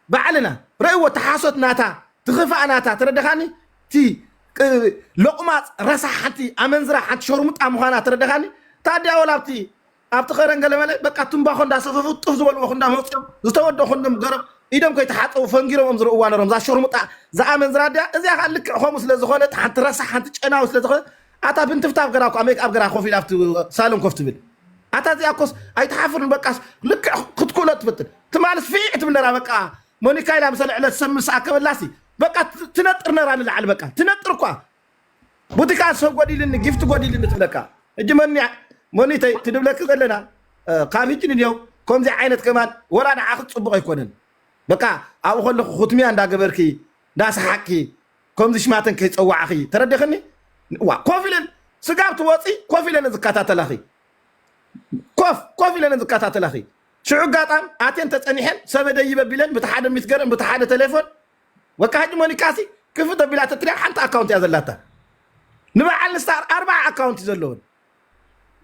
ባዕልና ረእዎ ተሓሶት ናታ ትኽፋእ ናታ ተረደኻኒ ቲ ሎቕማፅ ረሳሕ ሓንቲ ኣመንዝራ ሓንቲ ሸርሙጣ ምዃና ተረደኻኒ ታዲያ ወላ ኣብቲ ኣብቲ ኸረን ገለመለ በቃ ትምባኾ እንዳሰፈፉ ጥፍ ዝበልዎ ክንዳ መፅኦም ዝተወደኹ እንዶም ገረብ ኢዶም ከይተሓፀቡ ፈንጊሮም እዮም ዝርእዋ ነሮም እዛ ሸርሙጣ ዝኣመን ዝራድያ እዚኣ ከዓ ልክዕ ከምኡ ስለ ዝኾነት ሓንቲ ረሳሕ ሓንቲ ጨናዊ ስለ ዝኾነት ኣታ ብንትፍታፍ ገራ እኳ ሜክ ኣብ ገራ ኮፍ ኢላ ኣብቲ ሳሎን ኮፍ ትብል ኣታ እዚኣ ኮስ ኣይትሓፍርን በቃስ ልክዕ ክትክእሎ ትፈትን ትማልስ ፊዕ ትብል ነራ በቃ ሞኒካ ኢላ ምሰለ ዕለት ሰብ ምስ ኣከበላሲ በቃ ትነጥር ነራ ንላዕሊ በቃ ትነጥር እኳ ቡቲካ ሰብ ጎዲልኒ ጊፍት ጎዲልኒ ትብለካ ሕጂ መኒ መኒተይ ትድብለኪ ዘለና ካብ ህጂ ንድዮም ከምዚ ዓይነት ከማን ወላ ንዓኺ ፅቡቕ ኣይኮነን በቃ ኣብኡ ከለኹ ክትሚያ እንዳገበርኪ እንዳሰሓቅኪ ከምዚ ሽማተን ከይፀዋዕኺ ተረዲኽኒ ዋ ኮፍ ኢለን ስጋብ ትወፂ ኮፍ ኢለን ዝከታተላኺ ኮፍ ኮፍ ኢለን ዝከታተላኺ ሽዑ ጋጣም ኣቴን ተፀኒሐን ሰበ ደይበ ቢለን ብቲ ሓደ ሚትገረን ብቲ ሓደ ቴሌፎን ወቃ ሕጂ ሞኒካሲ ክፍት ኣቢላ ተትሪያ ሓንቲ ኣካውንት እያ ዘላታ ንበዓል ንስታር ኣርባዓ ኣካውንቲ ዘለውን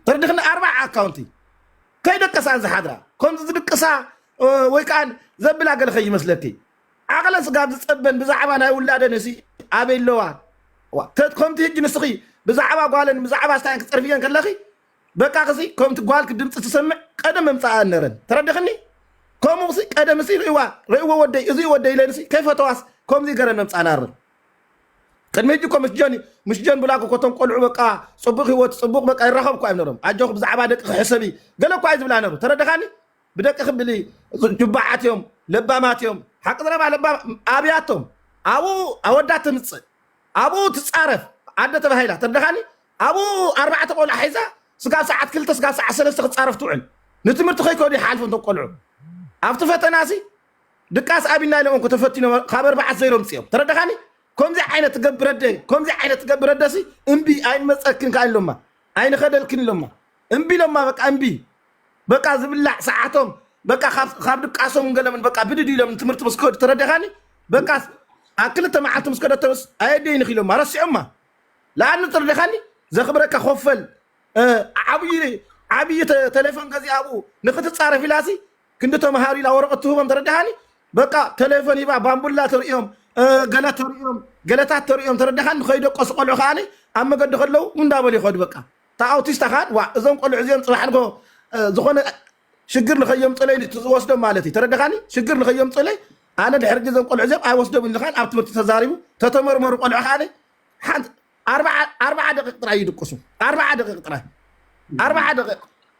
ተርድኽኒ ኣርባዓ ኣካውንቲ ከይደቀሳን ዝሓድራ ከምዚ ዝድቅሳ ወይ ከዓ ዘብላ ገለ ከይመስለኪ ዓቕለን ስጋብ ዝፀበን ብዛዕባ ናይ ውላደን እሲ ኣበይ ኣለዋ ከምቲ ህጂ ንስኺ ብዛዕባ ጓለን ብዛዕባ ስታይን ክፀርፍየን ከለኺ በቃ ክሲ ከምቲ ጓልክ ድምፂ ትሰምዕ ቀደም መምፃኣ ነረን ተረድኽኒ ከምኡ ክሲ ቀደም ሲ ርእዋ ርእዎ ወደይ እዚ ወደይ ኢለን ሲ ከይፈተዋስ ከምዚ ገረን መምፃኣ ነረን ቅድሚ ሕጂ እኮ ምስ ጀን ምስ ጀን ብላክ እኮ እቶም ቆልዑ በቃ ፅቡቅ ህይወት ፅቡቅ በቃ ይራኸብ እኮ እዮም ነሮም ኣጆኹ ብዛዕባ ደቂ ክሕሰቢ ገለ እኳ እዩ ዝብላ ነሩ ተረደኻኒ ብደቂ ክብሊ ጅባዓት እዮም ለባማት እዮም ሓቂ ዘረባ ለባ ኣብያቶም ኣብኡ ኣወዳት ትምፅእ ኣብኡ ትፃረፍ ኣደ ተባሂላ ተረደኻኒ ኣብኡ ኣርባዕተ ቆልዓ ሒዛ ስጋብ ሰዓት ክልተ ስጋብ ሰዓት ሰለስተ ክትፃረፍ ትውዕል ንትምህርቲ ከይከዱ ይሓልፉ እንቶም ቆልዑ ኣብቲ ፈተና ሲ ድቃስ ኣቢና ኢሎም እኮ ተፈቲኖም ካብ ኣርባዓት ዘይሮም ፅኦም ተረደኻኒ ከምዚ ዓይነት ትገብረደ ከምዚ ዓይነት ትገብረደሲ እምቢ ኣይንመፀክን ከዓ ኢሎማ ኣይንኸደልክን ኢሎማ እምቢ ኢሎማ በቃ እምቢ በቃ ዝብላዕ ሰዓቶም በቃ ካብ ድቃሶም ገለምን በቃ ብድድ ኢሎም ትምህርቲ ምስ ከዱ ተረደኻኒ በቃ ኣብ ክልተ መዓልቲ ምስ ከደተምስ ኣየደይንኽ ኢሎማ ረሲዖማ ለኣኒ ተረደኻኒ ዘኽብረካ ኮፈል ዓብዪ ዓብዪ ቴሌፎን ገዚኣ ኣብኡ ንክትፃረፍ ኢላሲ ክንዲ ተምሃሩ ኢላ ወረቐት ትህቦም ተረዳኻኒ በቃ ቴሌፎን ሂባ ባምቡላ ተርእዮም ገለ ተርእዮም ገለታት ተርእዮም ተረዳኻኒ ንኸይደቀሱ ቆልዑ ከዓኒ ኣብ መገዲ ከለዉ እንዳበሉ ይኸዱ በቃ እታ ኣውቲስታ ከዓን ዋ እዞም ቆልዑ እዚኦም ፅባሕ ንጎ ዝኾነ ሽግር ንኸየምፅለይ ዝወስዶም ማለት እዩ ተረዳኻኒ ሽግር ንኸየምፅለይ ኣነ ድሕሪ ግዜ እዞም ቆልዑ እዚኦም ኣይወስዶም ኢሉ ከዓኒ ኣብ ትምህርቲ ተዛሪቡ ተተመርመሩ ቆልዑ ከዓኒ ሓንቲ ኣርባዓ ኣርባዓ ደቂቕ ጥራይ ይድቅሱ። ኣርባዓ ደቂቕ ጥራይ። ኣርባዓ ደቂቕ።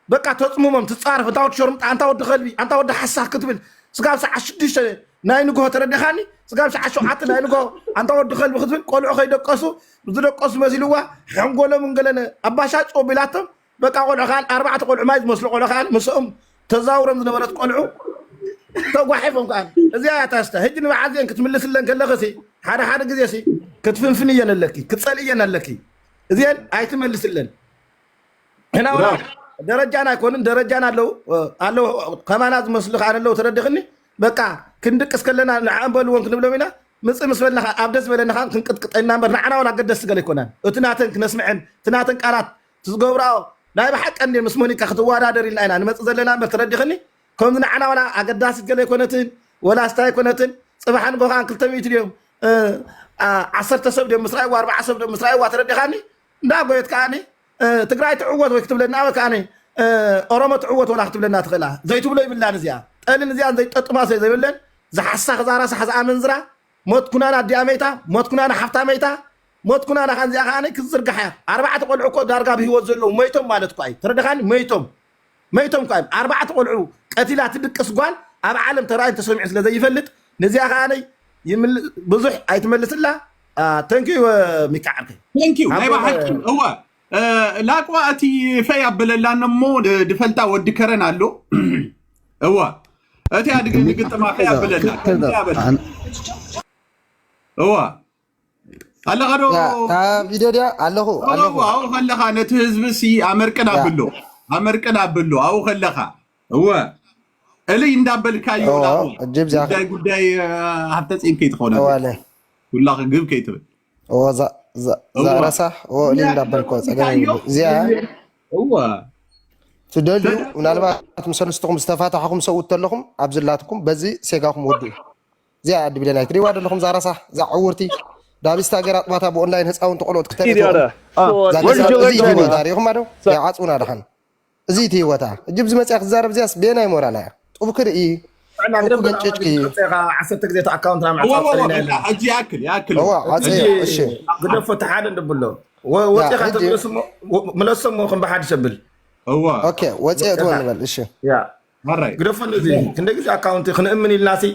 በቃ ተጽምሞም ትጻረፍ። ኣንታ ወዲ ሸርሙጣ፣ ኣንታ ወዲ ከልቢ፣ ኣንታ ወዲ ሓሳኽ ክትብል ስጋብ ሰዓት ሽዱሽተ ናይ ንግሆ ተረዲኻኒ? ስጋብ ሰዓት ሸውዓተ ናይ ንግሆ ኣንታ ወዲ ከልቢ ክትብል ቆልዑ ከይደቀሱ ዝደቀሱ መሲልዋ ሓንጎሎም እንገለነ ኣባሻጭ ቢላቶም በቃ ቆልዑ ከዓን ኣርባዕተ ቆልዑ ማይ ዝመስሉ ቆልዑ ከዓን ምስኦም ተዛውሮም ዝነበረት ቆልዑ ተጓሒፎም ከዓን እዚኣ እያ ታስታ። ሕጂ ንበዓል እዚአን ክትምልስለን ከለኽሲ ሓደ ሓደ ግዜሲ ክትፍንፍንየን ኣለኪ፣ ክትጸልእየን ኣለኪ። እዚአን ኣይትመልስለን። ሕና ወላ ደረጃና ኣይኮንን ደረጃና ኣለዉ ኣለዉ ከማና ዝመስሉ ከዓን ኣለዉ ተረዲኽኒ። በቃ ክንድቅስ ከለና ንዓም በልዎን ክንብሎም ኢና ምጽእ ምስ በልና ኣብ ደስ በለና ከዓን ክንቅጥቅጠና እምበር ንዓና ወላ ኣገደስቲ ገለ ኣይኮናን። እቲ ናተን ክነስምዐን እቲ ናተን ቃላት ትዝገብርኦ ናይ ብሓቂ እንደ ምስ ሞኒካ ክትወዳደር ኢልና ኢና ንመጽእ ዘለና እምበር ተረዲኽኒ። ከምዚ ንዓና ወላ ኣገዳሲት ገለ ኣይኮነትን ወላ ስታይ ኣይኮነትን። ጽባሕ ንጎ ከዓን ክልተ ሚእቲ ድዮም እ፣ ዓ- ዓሰርተ ሰብ ድዮም ምስ ረኣይዋ ኣርባዓ ሰብ ድዮም ምስ ረኣይዋ ተረዲኻኒ። እንዳ ጎየት ከዓኒ እ፣ ትግራይ ትዕወት ወይ ክትብለና ወይ ከዓኒ እ፣ ኦሮሞ ትዕወት ወላ ክትብለና ትኽእላ ዘይትብሎ ይብላን እዚኣ ጠልን እዚኣን ዘይጠጥማ ስለ ዘይብለን ዝሓሳ ክዛራ ሳሕ ዝኣመንዝራ ሞት ኩናና ኣዲኣ መይታ ሞት ኩናና ሓፍታ መይታ ሞት ኩናና ከንዚኣ ከዓኒ ክትዝርጋሕ እያ ኣርባዕተ ቆልዑ እኮ ዳርጋ ብህይወት ዘለዉ መይቶም ማለት እኳ እዩ ተረደኻኒ መይቶም መይቶም እኳ እዮም ኣርባዕተ ቆልዑ ቀቲላ ትድቅስ ጓል ኣብ ዓለም ተራእዩ ተሰሚዑ ስለ ዘይፈልጥ ነዚኣ ከዓነይ ይምል- ብዙሕ ኣይትመልስላ ተንኪዩ ሚካ ዓርከይ Thank you ናይ ብሓቂ እወ እ፣ ላቋ እቲ ፈይ ኣበለላን እሞ ድ- ድፈልጣ ወዲ ከረን ኣሎ እወ እቲ ኣድግ ንግጥማ ፈይ ኣበለላ ከምዚ ኣበላ እወ ኣለኻ ዶ ቪድዮ ድያ ኣለኹ ኣለኹ ኣብኡ ከለኻ ነቲ ህዝቢ ሲ ኣመርቅን ኣብሎ ኣመርቅን ኣብሎ ኣብኡ ከለኻ እወ እልይ እንዳበልካዮ እወ፣ ላቑ እጅብ ዚኣ- ጉዳይ ጉዳይ እ፣ ሃብተ ፂን ከይትኾነ እዋለ ኩላ ክግብ ከይትብል እወ፣ ዛ- ዛ- እወ። ዛረሳ እወ እልይ እንዳበልኮ ፀገም የብሉ እዚኣ እወ ትደልዩ ምናልባት ምስ ሰለስትኹም ዝተፋታሕኹም ሰብኡት ተለኹም ኣብ ዝላትኩም በዚ ሴጋኹም ወድኡ እዚኣ ኣዲ ብሌናይ ትሪእዋ ዘለኹም ዛረሳ እዛ ዕውርቲ ዳቢስታ ገይራ ኣጥባታ ብኦንላይን ህፃውንቲ ቆልኦት ክተርኢ Idiot. ትኽእሉ። Ah, እዛ where did you ገዛ learn እዚ that? ይወታ ሪኢኹማ ዶ ይዓፅውና ድሓን እዚ እቲ ህይወታ እጅብ ዝመፅያ ክትዛረብ እዚያስ ቤናይ ሞራላ እያ ጥቡክር እይ ጥዕና ግደፍ ጥቡክ ገንጭጭኪ ጸኻ ዓሰርተ ግዜ እቲ ኣካውንትና ምዕጻው ጸሊና በቃ ሕጂ ይኣክል ይኣክል እዋ ዓፂ እሺ ግደፎ ተሓደ እንድብሎ ወፂኻ ሕጂ- ተምለስሞ ምለሰሞ ከም ብሓድሽ ኣብል እዋ ኦኬ ወፂኦ ትበል ንበል እሺ ያ ማራይ ግደፎ እንደዚ ክንደ ግዜ ኣካውንቲ ክንእምን ኢልና ሲ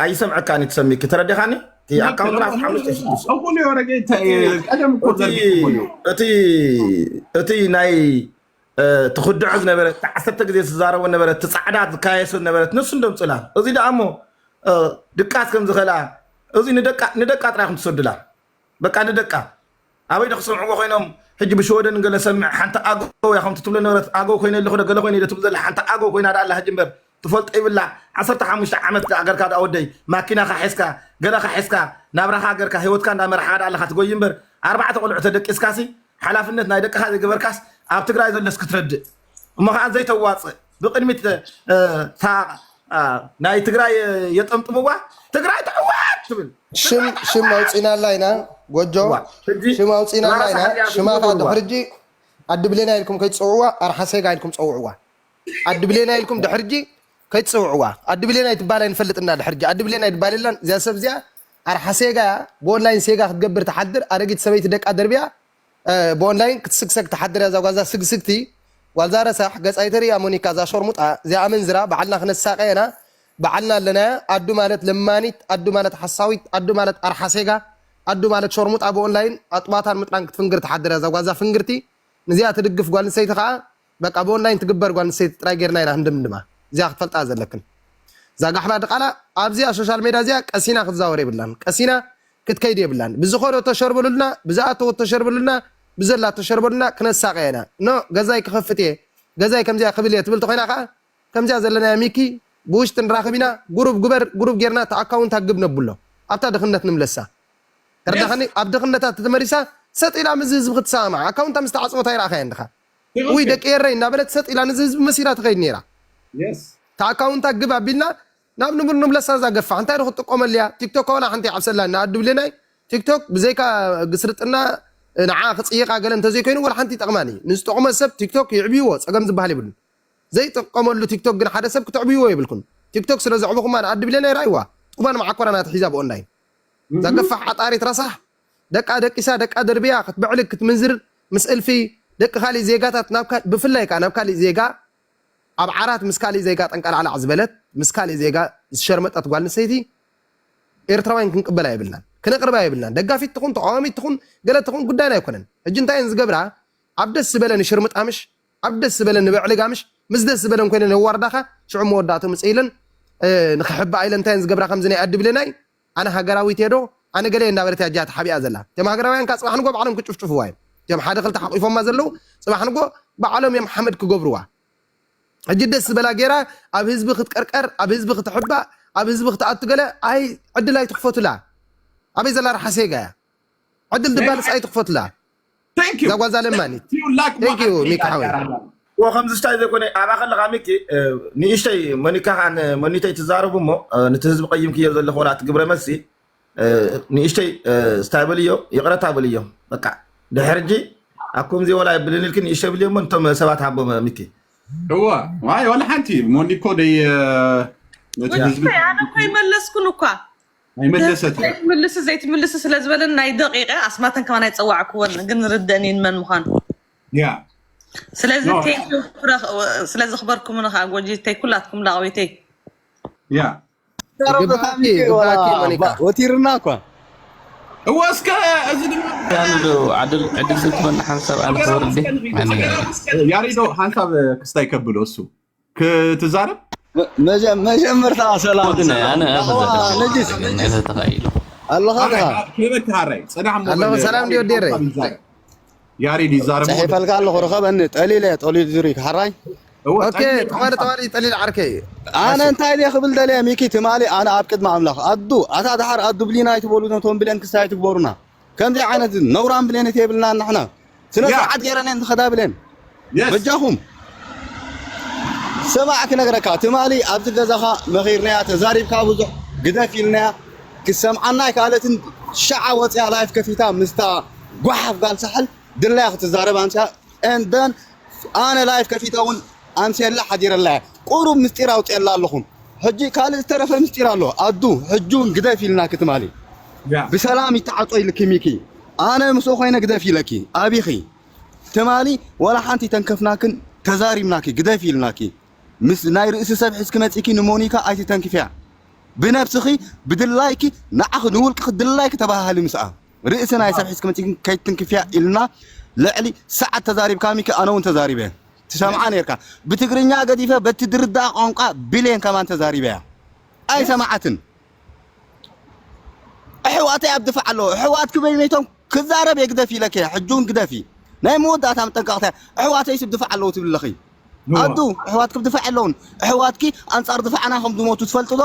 ኣይሰምዐካን እዩ ትሰሚኪ ተረዲኻኒ ኣካውንትና ሓሙሽተ ሽዱሽተ እኩል የወረገ ቀደም እኮ ዘርጊ እቲ ናይ ትኽድዖ ዝነበረ ዓሰርተ ግዜ ዝዛረቦ ነበረ እቲ ፃዕዳ ዝካየሶ ነበረት ንሱ እንደምፅላ እዚ ደኣ እሞ ድቃስ ከም ዝኸላ እዚ ንደቃ ጥራይ ከም ትሰዱላ በቃ ንደቃ ኣበይ ዶ ክሰምዕዎ ኮይኖም ሕጂ ብሽወደን ገለ ሰምዕ ሓንቲ ኣገው እያ ከምቲ ትብሎ ነበረት ኣገው ኮይነ ኣለኹ ዶ ገለ ኮይነ ዶ ትብል ዘላ ሓንቲ ኣገው ኮይና ደኣ ኣላ ሕጂ እምበር ትፈልጦ ይብላ ዓሰርተ ሓሙሽተ ዓመት ኣገርካ ደኣ ወደይ ማኪናኻ ሒዝካ ገለኻ ሒዝካ ናብራኻ ገርካ ህይወትካ እንዳመራሕኻ ደኣ ኣለኻ ትጎይ እምበር ኣርባዕተ ቆልዑ ተደቂስካሲ ሓላፍነት ናይ ደቅኻ ዘይገበርካስ ኣብ ትግራይ ዘሎስ ክትረድእ እሞ ከዓ ዘይተዋፅእ ብቅድሚት ናይ ትግራይ የጠምጥምዋ ትግራይ ትዕወት ትብል ሽም ሽም ኣውፂናላ ኢና ጎጆ ሽም ኣውፂናላ ኢና ሽማ ከዓ ድሕርጂ ኣዲ ብሌና ኢልኩም ከይትፀውዕዋ ኣርሓ ሴጋ ኢልኩም ፀውዕዋ ኣዲ ብሌና ኢልኩም ድሕርጂ ከይትፀውዕዋ ኣዲ ብሌና ይትባል ኣይንፈልጥና ድሕርጂ ኣዲ ብሌና ይትባል የላን እዚኣ ሰብ እዚኣ ኣርሓ ሴጋ ብኦንላይን ሴጋ ክትገብር ትሓድር ኣረጊት ሰበይቲ ደቃ ደርቢያ ብኦንላይን ክትስግሰግ ትሓድር እያ እዛ ጓዛ ስግስግቲ ጓልዛ ረሳሕ ገፃ ይተርእያ ሞኒካ እዛ ሸርሙጣ እዚኣ ኣመንዝራ ባዕልና ክነሳቀየና ባዕልና ኣለና ኣዱ ማለት ለማኒት ኣዱ ማለት ሓሳዊት ኣዱ ማለት ኣርሓ ሴጋ ኣዱ ማለት ሸርሙጣ ብኦንላይን ኣጥባታን ምጥራን ክትፍንግር ትሓድር እያ እዛ ጓዛ ፍንግርቲ ንዚኣ ትድግፍ ጓል ንሰይቲ ከዓ በቃ ብኦንላይን ትግበር ጓል ንሰይቲ ጥራይ ጌርና ኢና ክንድምድማ እዚኣ ክትፈልጣ ዘለክን እዛ ጋሕባ ድቃላ ኣብዚኣ ሶሻል ሜዳ እዚኣ ቀሲና ክትዛወር የብላን ቀሲና ክትከይድ የብላን ብዝኸዶ ተሸርብሉልና ብዝኣተዎ ተሸርብሉልና ብዘላ ተሸርበሉና ክነሳቀ ኢና ኖ ገዛይ ክኸፍት እየ ገዛይ ከምዚኣ ክብል እየ ትብል ተኮይና ከዓ ከምዚኣ ዘለናያ ሚኪ ብውሽጢ ንራኽብ ኢና ጉሩብ ግበር ጉሩብ ጌርና እቲ ኣካውንት ኣግብ ነብሎ ኣብታ ድኽነት ንምለሳ ተረዳኸኒ ኣብ ድኽነታ ተመሪሳ ሰጥ ኢላ ምዚ ህዝቢ ክትሰማማዕ ኣካውንታ ምስ ተዓፅወት ኣይረኣኻያ እንድኻ ውይ ደቂ ኤረይ እናበለት ሰጥ ኢላ ንዚ ህዝቢ መሲላ ትኸይድ ነይራ Yes እቲ ኣካውንታ ግብ ኣቢልና ናብ ንብር ንምለሳ እዛ ገፋሕ እንታይ ዶ ክትጥቀመሉ እያ ቲክቶክ ዋላ ሓንቲ ይዓብሰላ እና ኣዱ ብሌናይ ቲክቶክ ብዘይካ ግስርጥና ንዓ ክፅይቃ ገለ እንተዘይኮይኑ ዋላ ሓንቲ ይጠቕማን እዩ ንዝጠቕሞ ሰብ ቲክቶክ ይዕብይዎ ፀገም ዝበሃል የብሉን ዘይጥቀመሉ ቲክቶክ ግን ሓደ ሰብ ክተዕብይዎ የብልኩን ቲክቶክ ስለ ዘዕበኹማ ንኣዲ ብሌናይ ራይዋ ኩባን መዓኮራን ኣትሒዛ ብኦንላይን። እዛ ገፋሕ ዓጣሪት ረሳሕ ደቃ ደቂሳ፣ ደቃ ደርብያ፣ ክትብዕልግ፣ ክትምንዝር፣ ምስ እልፊ ደቂ ካሊእ ዜጋታት ናብ ካ-፣ ብፍላይ ከኣ ናብ ካሊእ ዜጋ ኣብ ዓራት ምስ ካሊእ ዜጋ ጠንቀላዕላዕ ዝበለት፣ ምስ ካሊእ ዜጋ ዝሸርመጠት ጓል ኣንስተይቲ ኤርትራውያን ክንቅበላ የብልናን። ክነቕርባ የብልናን። ደጋፊት ትኹን፣ ተቃዋሚት ትኹን፣ ገለ ትኹን ጉዳይና ኣይኮነን። ሕጂ እንታይ እየን ዝገብራ? ኣብ ደስ ዝበለን ይሽርምጣ ምሽ፣ ኣብ ደስ ዝበለን ንብዕልጋ ምሽ፣ ምስ ደስ ዝበለን ኮይነን የዋርዳኻ፣ ሽዑ መወዳእትኡ ምጽእ ኢለን፣ እ፣ ንኽሕባእ ኢለን እንታይ እየን ዝገብራ ከምዚ ናይ ኣዲ ብሌናይ? ኣነ ሃገራዊት እየ ዶ? ኣነ ገለ እየ እንዳበለት እያ እጃ ተሓቢኣ ዘላ። እቶም ሃገራውያን ከኣ ጽባሕ ንጎ ባዕሎም ክጭፍጭፍዋ እዮም። እቶም ሓደ ክልተ ሓቂፎማ ዘለዉ ጽባሕ ንጎ ባዕሎም እዮም ሓመድ ክገብርዋ። ሕጂ ደስ ዝበላ ጌራ ኣብ ህዝቢ ክትቀርቀር፣ ኣብ ህዝቢ ክትሕባእ፣ ኣብ ህዝቢ ክትኣቱ ገለ ኣይ ዕድል ኣይትኽፈቱላ። ኣበይ ዘላ ረሓሴጋ እያ? ዕድል ድባልስ ኣይትኽፈቱላ። Thank you. እዛ ጓል እዛ ለማኒት። You lack Thank you my ሚኪ ሓወይ። idea. እዎ ከምዚ ስታይ ዘይኮነ ኣብኣ ከለኻ ሚኪ፣ እ፣ ንእሽተይ ሞኒካ ከኣ ንሞኒተይ ትዛረቡ እሞ፣ እ፣ ነቲ ህዝቢ ቀይምክዮ ዘለኹ ናቲ ግብረ መልሲ፣ እ፣ ንእሽተይ፣ እ፣ ስታይ በልዮ፣ ይቕረታ በልዮ። በቃ ድሕሪ ሕጂ ኣብ ከምዚ ወላ የብልን ኢልኪ ንእሽተይ ብልዮ እሞ ነቶም ሰባት ሃቦም ሚኪ። እወ፣ ዋይ፣ ዋላ ሓንቲ ሞኒኮ ደይ፣ እ፣ ነቲ ህዝቢ ወዲሰይ ኣነ እኮ ይመለስኩን እኳ ኣይመለሰትን። ዘይትምልስ ዘይትምልስ ስለ ዝበለን ናይ ደቂቀ ኣስማተን ከማን ኣይጸዋዕኩወን ግን ርደእኒን መን ምዃኑ ያ ስለዚ ኖ። thank you ፍረ- ስለ ዘኽበርኩምኒ ከዓ ጎጂተይ ኩላትኩም ላዕዊተይ ያ ግባኪ፣ ግባኪ ሞኒካ። ወቲርና እኳ እወ እስከ እዚ ድማ ኣነ ዶ ዕድል ዕድል ዝትበና ሓንሳብ ኣነ ክወርድ ያሬዶ ሓንሳብ ክስታይ ከብሎ እሱ ክትዛረብ መጀ- መጀመርታ ሰላም ወድነ ኣነ ነጅስ ተኻኢሉ ኣለኻ ድኻ ክበካ ሃራይ ጽናሕ እሞ ኣለኹ ወደ- ሰላም ድዮ ዴረይ? ያሬድ ይዛረብ ጽሒፈልካ ኣለኹ ርኸበኒ ጠሊለ ጠሊል ዙሪ ክሓራይ እወ፣ ኦኬ ጠሊል ተዋሊ ተዋሊ ጠሊል ዓርከይ። ኣነ እንታይ ድየ ክብል ደልየ ሚኪ ትማሊ ኣነ ኣብ ቅድሚ ኣምላኽ ኣዱ ኣታ ድሓር ኣዱ ብሊና ኣይትበሉ ነቶም ብሌን ክስታይ ኣይትግበሩና ከምዚ ዓይነት ነውራን ብሌን የብልና ንሕና ስነ ያ። ስርዓት ገይረን እየን ዝኸዳ ብሌን Yes. በጃኹም ሰማዕ ክነግረካ ትማሊ ኣብዚ ገዛኻ መኺርናያ ተዛሪብካ ብዙሕ ግደፍ ኢልናያ ክሰምዓና ኣይከኣለትን ሸዓ ወፅያ ላይፍ ከፊታ ምስታ ጓሓፍ ጋል ሳሕል ድላያ ክትዛረብ ኣምስያ and then ኣነ ላይፍ ከፊተ እውን ኣምስየላ ሓዲረላያ ቁሩብ ምስጢር ኣውፅየላ ኣለኹም ሕጂ ካልእ ዝተረፈ ምስጢር ኣሎ ኣዱ ሕጂ እውን ግደፍ ኢልናኪ ትማሊ ያ። ብሰላም ይተዓጾ ኢልኪ ሚኪ ኣነ ምስኡ ኮይነ ግደፍ ኢለኪ ኣቢኺ ትማሊ ዋላ ሓንቲ ተንከፍናክን ተዛሪብናኪ ግደፍ ኢልናኪ ምስ ናይ ርእሲ ሰብ ሒዝኪ መጺኪ ንሞኒካ ኣይትተንክፍያ ብነብስኺ ብድላይኪ ንዓኺ ንውልቅኺ ድላይኪ ተባሃሃሊ ምስኣ ርእሲ ናይ ሰብ ሒዝኪ መጺኪ ከይትንክፍያ ኢልና ልዕሊ ሰዓት ተዛሪብካ ሚኪ ኣነ እውን ተዛሪበ ትሰምዓ ነርካ ብትግርኛ ገዲፈ በቲ ድርዳኣ ቋንቋ ብሌን ከማን ተዛሪበያ ኣይሰማዓትን ኣሕዋተይ ኣብ ድፋዕ ኣለዎ ኣሕዋትኪ በይነይቶም ክዛረብ እየ ግደፊ ኢለኪ ሕጂ እውን ግደፊ ናይ መወዳእታ መጠንቀቕታ ኣሕዋተይስ ኣብ ድፋዕ ኣለዎ ትብል ኣለኺ ኣዱ ኣሕዋትኪ ኣብ ድፋዕ ኣለውን ኣሕዋትኪ ኣንጻር ድፋዕና ከም ዝሞቱ ትፈልጡ ዶ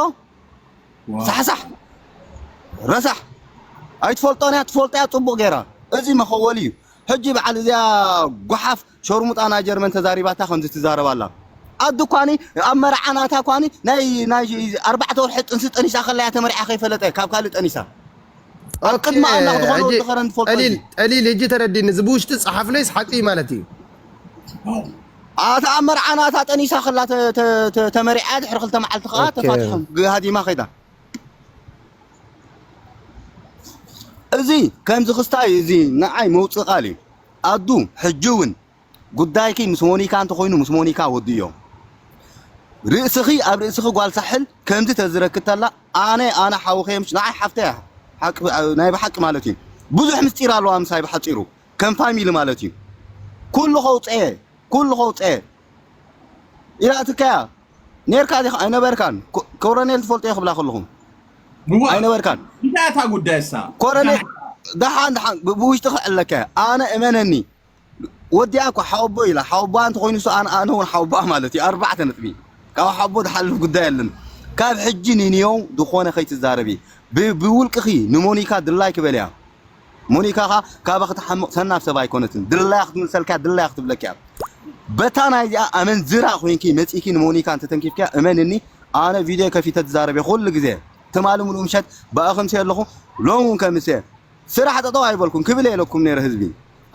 ሳሕሳሕ ረሳሕ ኣይትፈልጦን እያ ትፈልጦ እያ ፅቡቅ ገይራ እዚ መኸወሊ እዩ ሕጂ በዓል እዚኣ ጓሓፍ ሸርሙጣ ናይ ጀርመን ተዛሪባታ ከምዚ ትዛረብ ኣላ ኣዱ ኳኒ ኣብ መርዓ ናታ ኳኒ ናይ ናይ ኣርባዕተ ወርሒ ጥንሲ ጠኒሳ ከላ እያ ተመሪዓ ከይፈለጠ ካብ ካልእ ጠኒሳ ኣብ ቅድሚ ኣምላኽ ዝኾነ ወዲ ኸረን ትፈልጦ ጠሊል ጠሊል ሕጂ ተረዲኒ እዚ ብውሽጢ ፀሓፍለይስ ሓቂ እዩ ማለት እዩ ኣታ ኣብ መርዓ ናታ ጠኒሳ ከላ ተ- ተ- ተ- ተመሪዓ ድሕሪ ክልተ መዓልቲ ከዓ ኦኬ። ተፋትሖም ሃዲማ ከይዳ እዚ ከምዚ ክስታይ እዚ ንዓይ መውፅእ ቃል እዩ ኣዱ ሕጂ እውን ጉዳይኪ ምስ ሞኒካ እንተኮይኑ ምስ ሞኒካ ወድእዮ ርእስኺ ኣብ ርእስኺ ጓል ሳሕል ከምዚ ተዝረክተላ ኣነ ኣነ ሓውኸ ምሽ ንዓይ ሓፍተ እያ ሓቂ- ናይ ብሓቂ ማለት እዩ ብዙሕ ምስጢር ኣለዋ ምሳይ ብሓፂሩ ከም ፋሚሊ ማለት እዩ ኩሉ ከውፀየ ኩሉ ከውፀየ ኢላትካያ ኔርካ ዲኻ ኣይነበርካን ኮ- ኮረኔል ትፈልጦ ክብላ ከለኹም እወ፣ ኣይነበርካን እንታይ እታ ጉዳይ እሳ ኮረኔል ደሓን ደሓን ብ- ብውሽጢ ክዕለካ ኣነ እመነኒ ወዲኣ እኮ ሓወቦ ኢላ ሓወቦ እንተኮይኑ ሱ ኣነ ኣነ እውን ሓወቦ ማለት እዩ ኣርባዕተ ነጥቢ ካብ ሓወቦ ዝሓልፍ ጉዳይ የለን ካብ ሕጂ ንንየው ዝኾነ ከይትዛረቢ ብ- ብውልቅኺ ንሞኒካ ድላይ ክበልያ ሞኒካ ኻ ካባኺ ትሓምቕ ሰናፍ ሰብ ኣይኮነትን ድላያ ክትምልሰልካ ድላያ ክትብለካ እያ በታ ናይዚኣ ኣመንዝራ ኮይንኪ መፂኪ ንሞኒካ እንተተንኪፍኪያ እመንኒ ኣነ ቪድዮ ከፊተ ትዛረብ እየ ኩሉ ግዜ ትማሊ ሙሉእ ምሸት ብኣኸምሲ ኣለኹ ሎም እውን ከምሲ እየ ስራሕ ጠጠው ኣይበልኩም ክብል የለኩም ነይረ ህዝቢ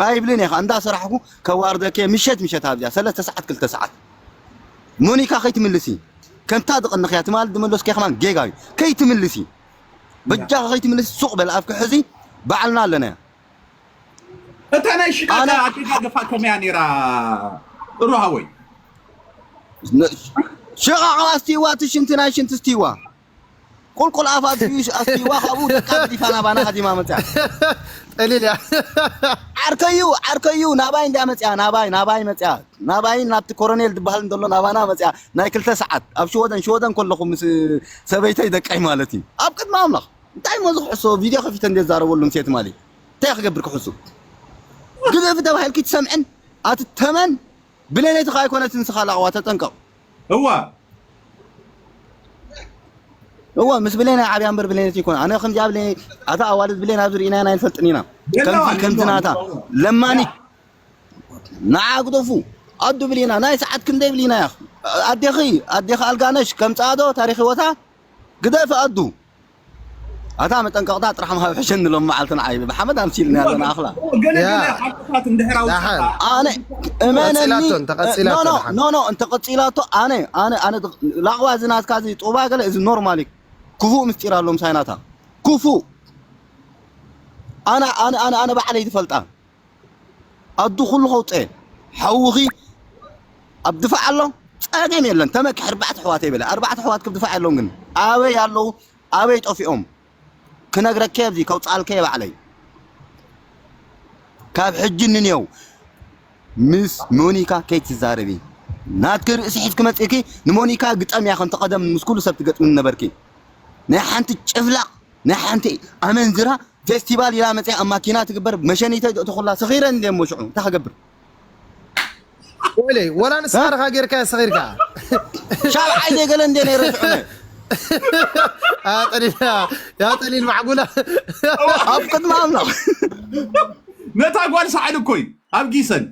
ኣይብልን እየ እንዳ ስራሕኩ ከዋርደክ ምሸት ምሸት ኣብዚኣ ሰለስተ ሰዓት ክልተ ሰዓት ሞኒካ ከይትምልሲ ከምታ ዝቐነኽያ ትማል ዝመለስክያ ከማን ጌጋ እዩ። ከይትምልሲ። በጃኻ ከይትምልሲ ሱቕ በል ኣፍኪ ሕዚ ባዕልና ኣለና። እታ ናይ ሽቃ ኣነ ኣደጋግፋ ከመያ ነይራ? ጥሩ ሃወይ። ሽቓቕ ኣስትይዋ፣ እቲ ሽንቲ ናይ ሽንቲ ስትይዋ። ቁልቁል ኣፋ ኣስትይዋ፣ ካብኡ ደቃ ገዲፋ ናባና ሃዲማ መጽያ። ጠሊልያ። ዓርከዩ፣ ዓርከዩ፣ ናባይ እንድያ መጽያ፣ ናባይ፣ ናባይ መጽያ። ናባይ ናብቲ ኮሮኔል ዝበሃል እንተሎ ናባና መጽያ። ናይ ክልተ ሰዓት ኣብ ሽወደን፣ ሽወደን ከለኹ ምስ ሰበይተይ ደቀይ ማለት እዩ። ኣብ ቅድሚ ኣምላኽ። እንታይ እሞ ዝኽሕሶ ቪድዮ ከፊተ እንደ ዛረበሉ ምሴ ትማሊ። እንታይ ክገብር ክሕሱ? ግደፊ ተባሂልኪ ትሰምዕን ኣቲ ተመን ብሌነትኻ ኣይኮነትን ንስኻ ላቕዋ ተጠንቀቕ። እዋ እወ ምስ ብሌን ዓብያ እምበር ብሌነት ይኮን ኣነ ከምዚ ኣብ ኣታ ኣዋልድ ብሌን ኣብዚ ርኢና ናይ ንፈልጥን ኢና። ከምዚ ከምዚ ናታ ለማኒ ንዓ ግደፉ። ኣዱ ብሊና ናይ ሰዓት ክንደይ ብሊና ያኽ ኣዴኺ ኣዴኺ ኣልጋነሽ ከምፅኣዶ ታሪኽ ህይወታ ግደፊ ኣዱ። ኣታ መጠንቀቕታ ጥራሕ ምሃብ ሕሸኒ ሎም መዓልቲ ንዓይ ብሓመድ ኣምሲልና ኣለና ኣኽላ። ገለ ገለ ሓቅታት እንድሕር ኣውፅእካ ኣነ እመነኒ ተቐፂላቶ፣ እንተቐፂላቶ ኖ ኖ ደሓን። ኖ ኖ እንተቐፂላቶ ኣነ ኣነ ኣነ ላቕዋ እዚ ናትካ እዚ ጡባ ገለ እዚ ኖርማል እዩ። ክፉእ ምስጢር ኣሎ ምሳይ ናታ ክፉእ ኣነ ኣነ ኣነ ኣነ ባዕለይ ዝፈልጣ ኣዱ ኩሉ ከውፀ ሓውኺ ኣብ ድፋዕ ኣሎ ፀገም የለን ተመክሕ ኣርባዕተ ኣሕዋት ይበለ ኣርባዕተ ኣሕዋት ክብ ድፋዕ የለውን ግን ኣበይ ኣለዉ ኣበይ ጠፊኦም ክነግረከ ኣብዚ ከውፃልከ ባዕለይ ካብ ሕጂ ንንየው ምስ ሞኒካ ከይትዛረቢ ናትኪ ርእሲ ሒዝኪ መፂእኪ ንሞኒካ ግጠምያ ከምቲ ቀደም ምስ ኩሉ ሰብ ትገጥሚ ነበርኪ ናይ ሓንቲ ጭፍላቕ ናይ ሓንቲ ኣመንዝራ ፌስቲቫል ኢላ መፅያ ኣብ ማኪና ትግበር መሸኒተ ትኹላ ሰኺረን እንደ እሞ ሽዑ እንታይ ክገብር ወይለይ ወላ ንስኻ ዲኻ ጌርካ ሰኺርካ ሻብዓይ ዘይገለ እንደ ነይረ ሽዑ ኣጠሊላ ያጠሊል ማዕጉላ ኣብ ቅድሚ ኣምላኽ ነታ ጓል ሰዓል እኮ እዩ ኣብ ጊሰን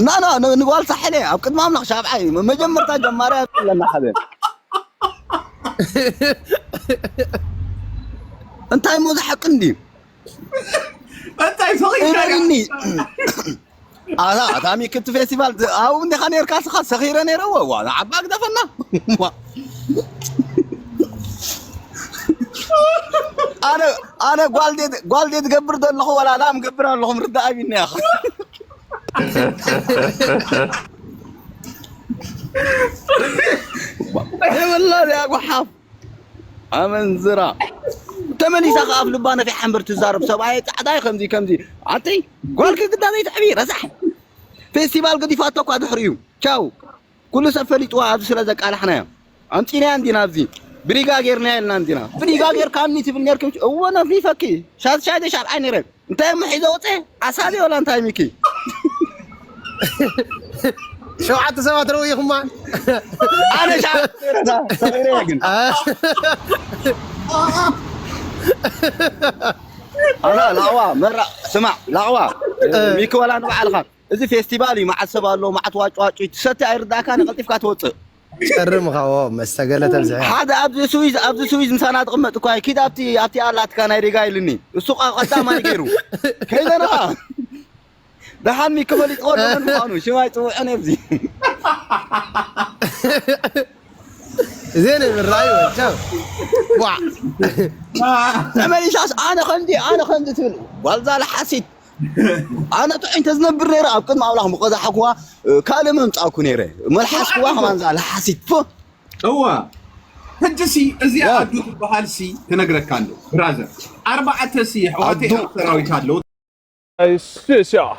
ና ና ንጓል ሳሕለ ኣብ ቅድሚ ኣምላኽ ሻብዓይ መጀመርታ ጀማሪ ኣለና ሓደ እንታይ ሞ ዝሓቂ እንዲ እንታይ ሰኺርካ እመንኒ ኣታ ኣታ ሚክቲ ፌስቲቫል ኣብኡ እንዲኻ ነርካ ስኻ ሰኺረ ነይረ ወዋ ዓባ ግደፈና ኣነ ኣነ ጓልዴ ጓልዴ ትገብር ዘለኹ ወላ ላም ገብር ኣለኹም ርዳእ ኣቢኒ ያኸ ወላ ያ ጓሓፍ ኣመንዝራ ተመሊሳ ከኣ ኣብ ልባ ነፊሓ እምበር ትዛረብ ሰብኣየ ጻዕዳ እዩ ከምዚ ከምዚ ኣንተይ ጓልኪ ግዳ ዘይትዕቢ ረሳሕ ፌስቲቫል ገዲፋቶ እኳ ድሕሪኡ ቻው ኩሉ ሰብ ፈሊጥዋ ኣብዚ ስለ ዘቃላሕናዮ ኣምፂናያ እንዲና ኣብዚ ብሪጋ ጌርናያ ኢልና እንዲና ብሪጋ ጌርካኒ ትብል ኔርክም እወ ነፍሊፈኪ ሻሻይ ሻብዓይ ነይረ እንታይ እሞ ሒዘ ወፀ ዓሳቢ ወላ እንታይ ሚኪ ሸውዓተ ሰባት ረውይኹማ ኣነ ሻ ተኺረ ግን ኣላ ላዋ መራ ስማዕ ላዋ ሚኪ ወላ ንባዕልኻ እዚ ፌስቲቫል እዩ መዓት ሰብ ኣሎ መዓት ዋጭዋጭ ትሰቲ ኣይርዳእካ ንቀልጢፍካ ትወፅእ ጨርምኻ ዎ መስተገለ ተብዝሐ ሓደ ኣብዚ ስዊዝ ኣብዚ ስዊዝ ምሳና ትቕመጥ እኳ ኪድ ኣብቲ ኣብቲ ኣላትካ ናይ ሪጋ ኢልኒ እሱ ቃ ቀዳማይ ገይሩ ከይደና ደሓን ሚኪ ፈሊጥዎ ዶ መን ምዃኑ ሽም ኣይፅውዕን ኣብዚ እዚአን የምራዩ ወቸው ዋ ተመሊሳስ ኣነ ከምዚ ኣነ ከምዚ ትብል ጓልዛ ለሓሲት ኣነ ጥዑይ እንተዝነብር ነይረ ኣብ ቅድሚ ኣምላኽ ምቆዛሓኩዋ ካልእ መምፃእኩ ነይረ መልሓስኩዋ ከማንዛ ለሓሲት ፎ እዋ ሕጂ ሲ እዚኣ ኣዱ ትበሃል ሲ ክነግረካ ኣሎ ብራዘር ኣርባዕተ ሲ ኣሕዋተይ ኣብ ሰራዊት ኣለዉ Ai, se, se, ó.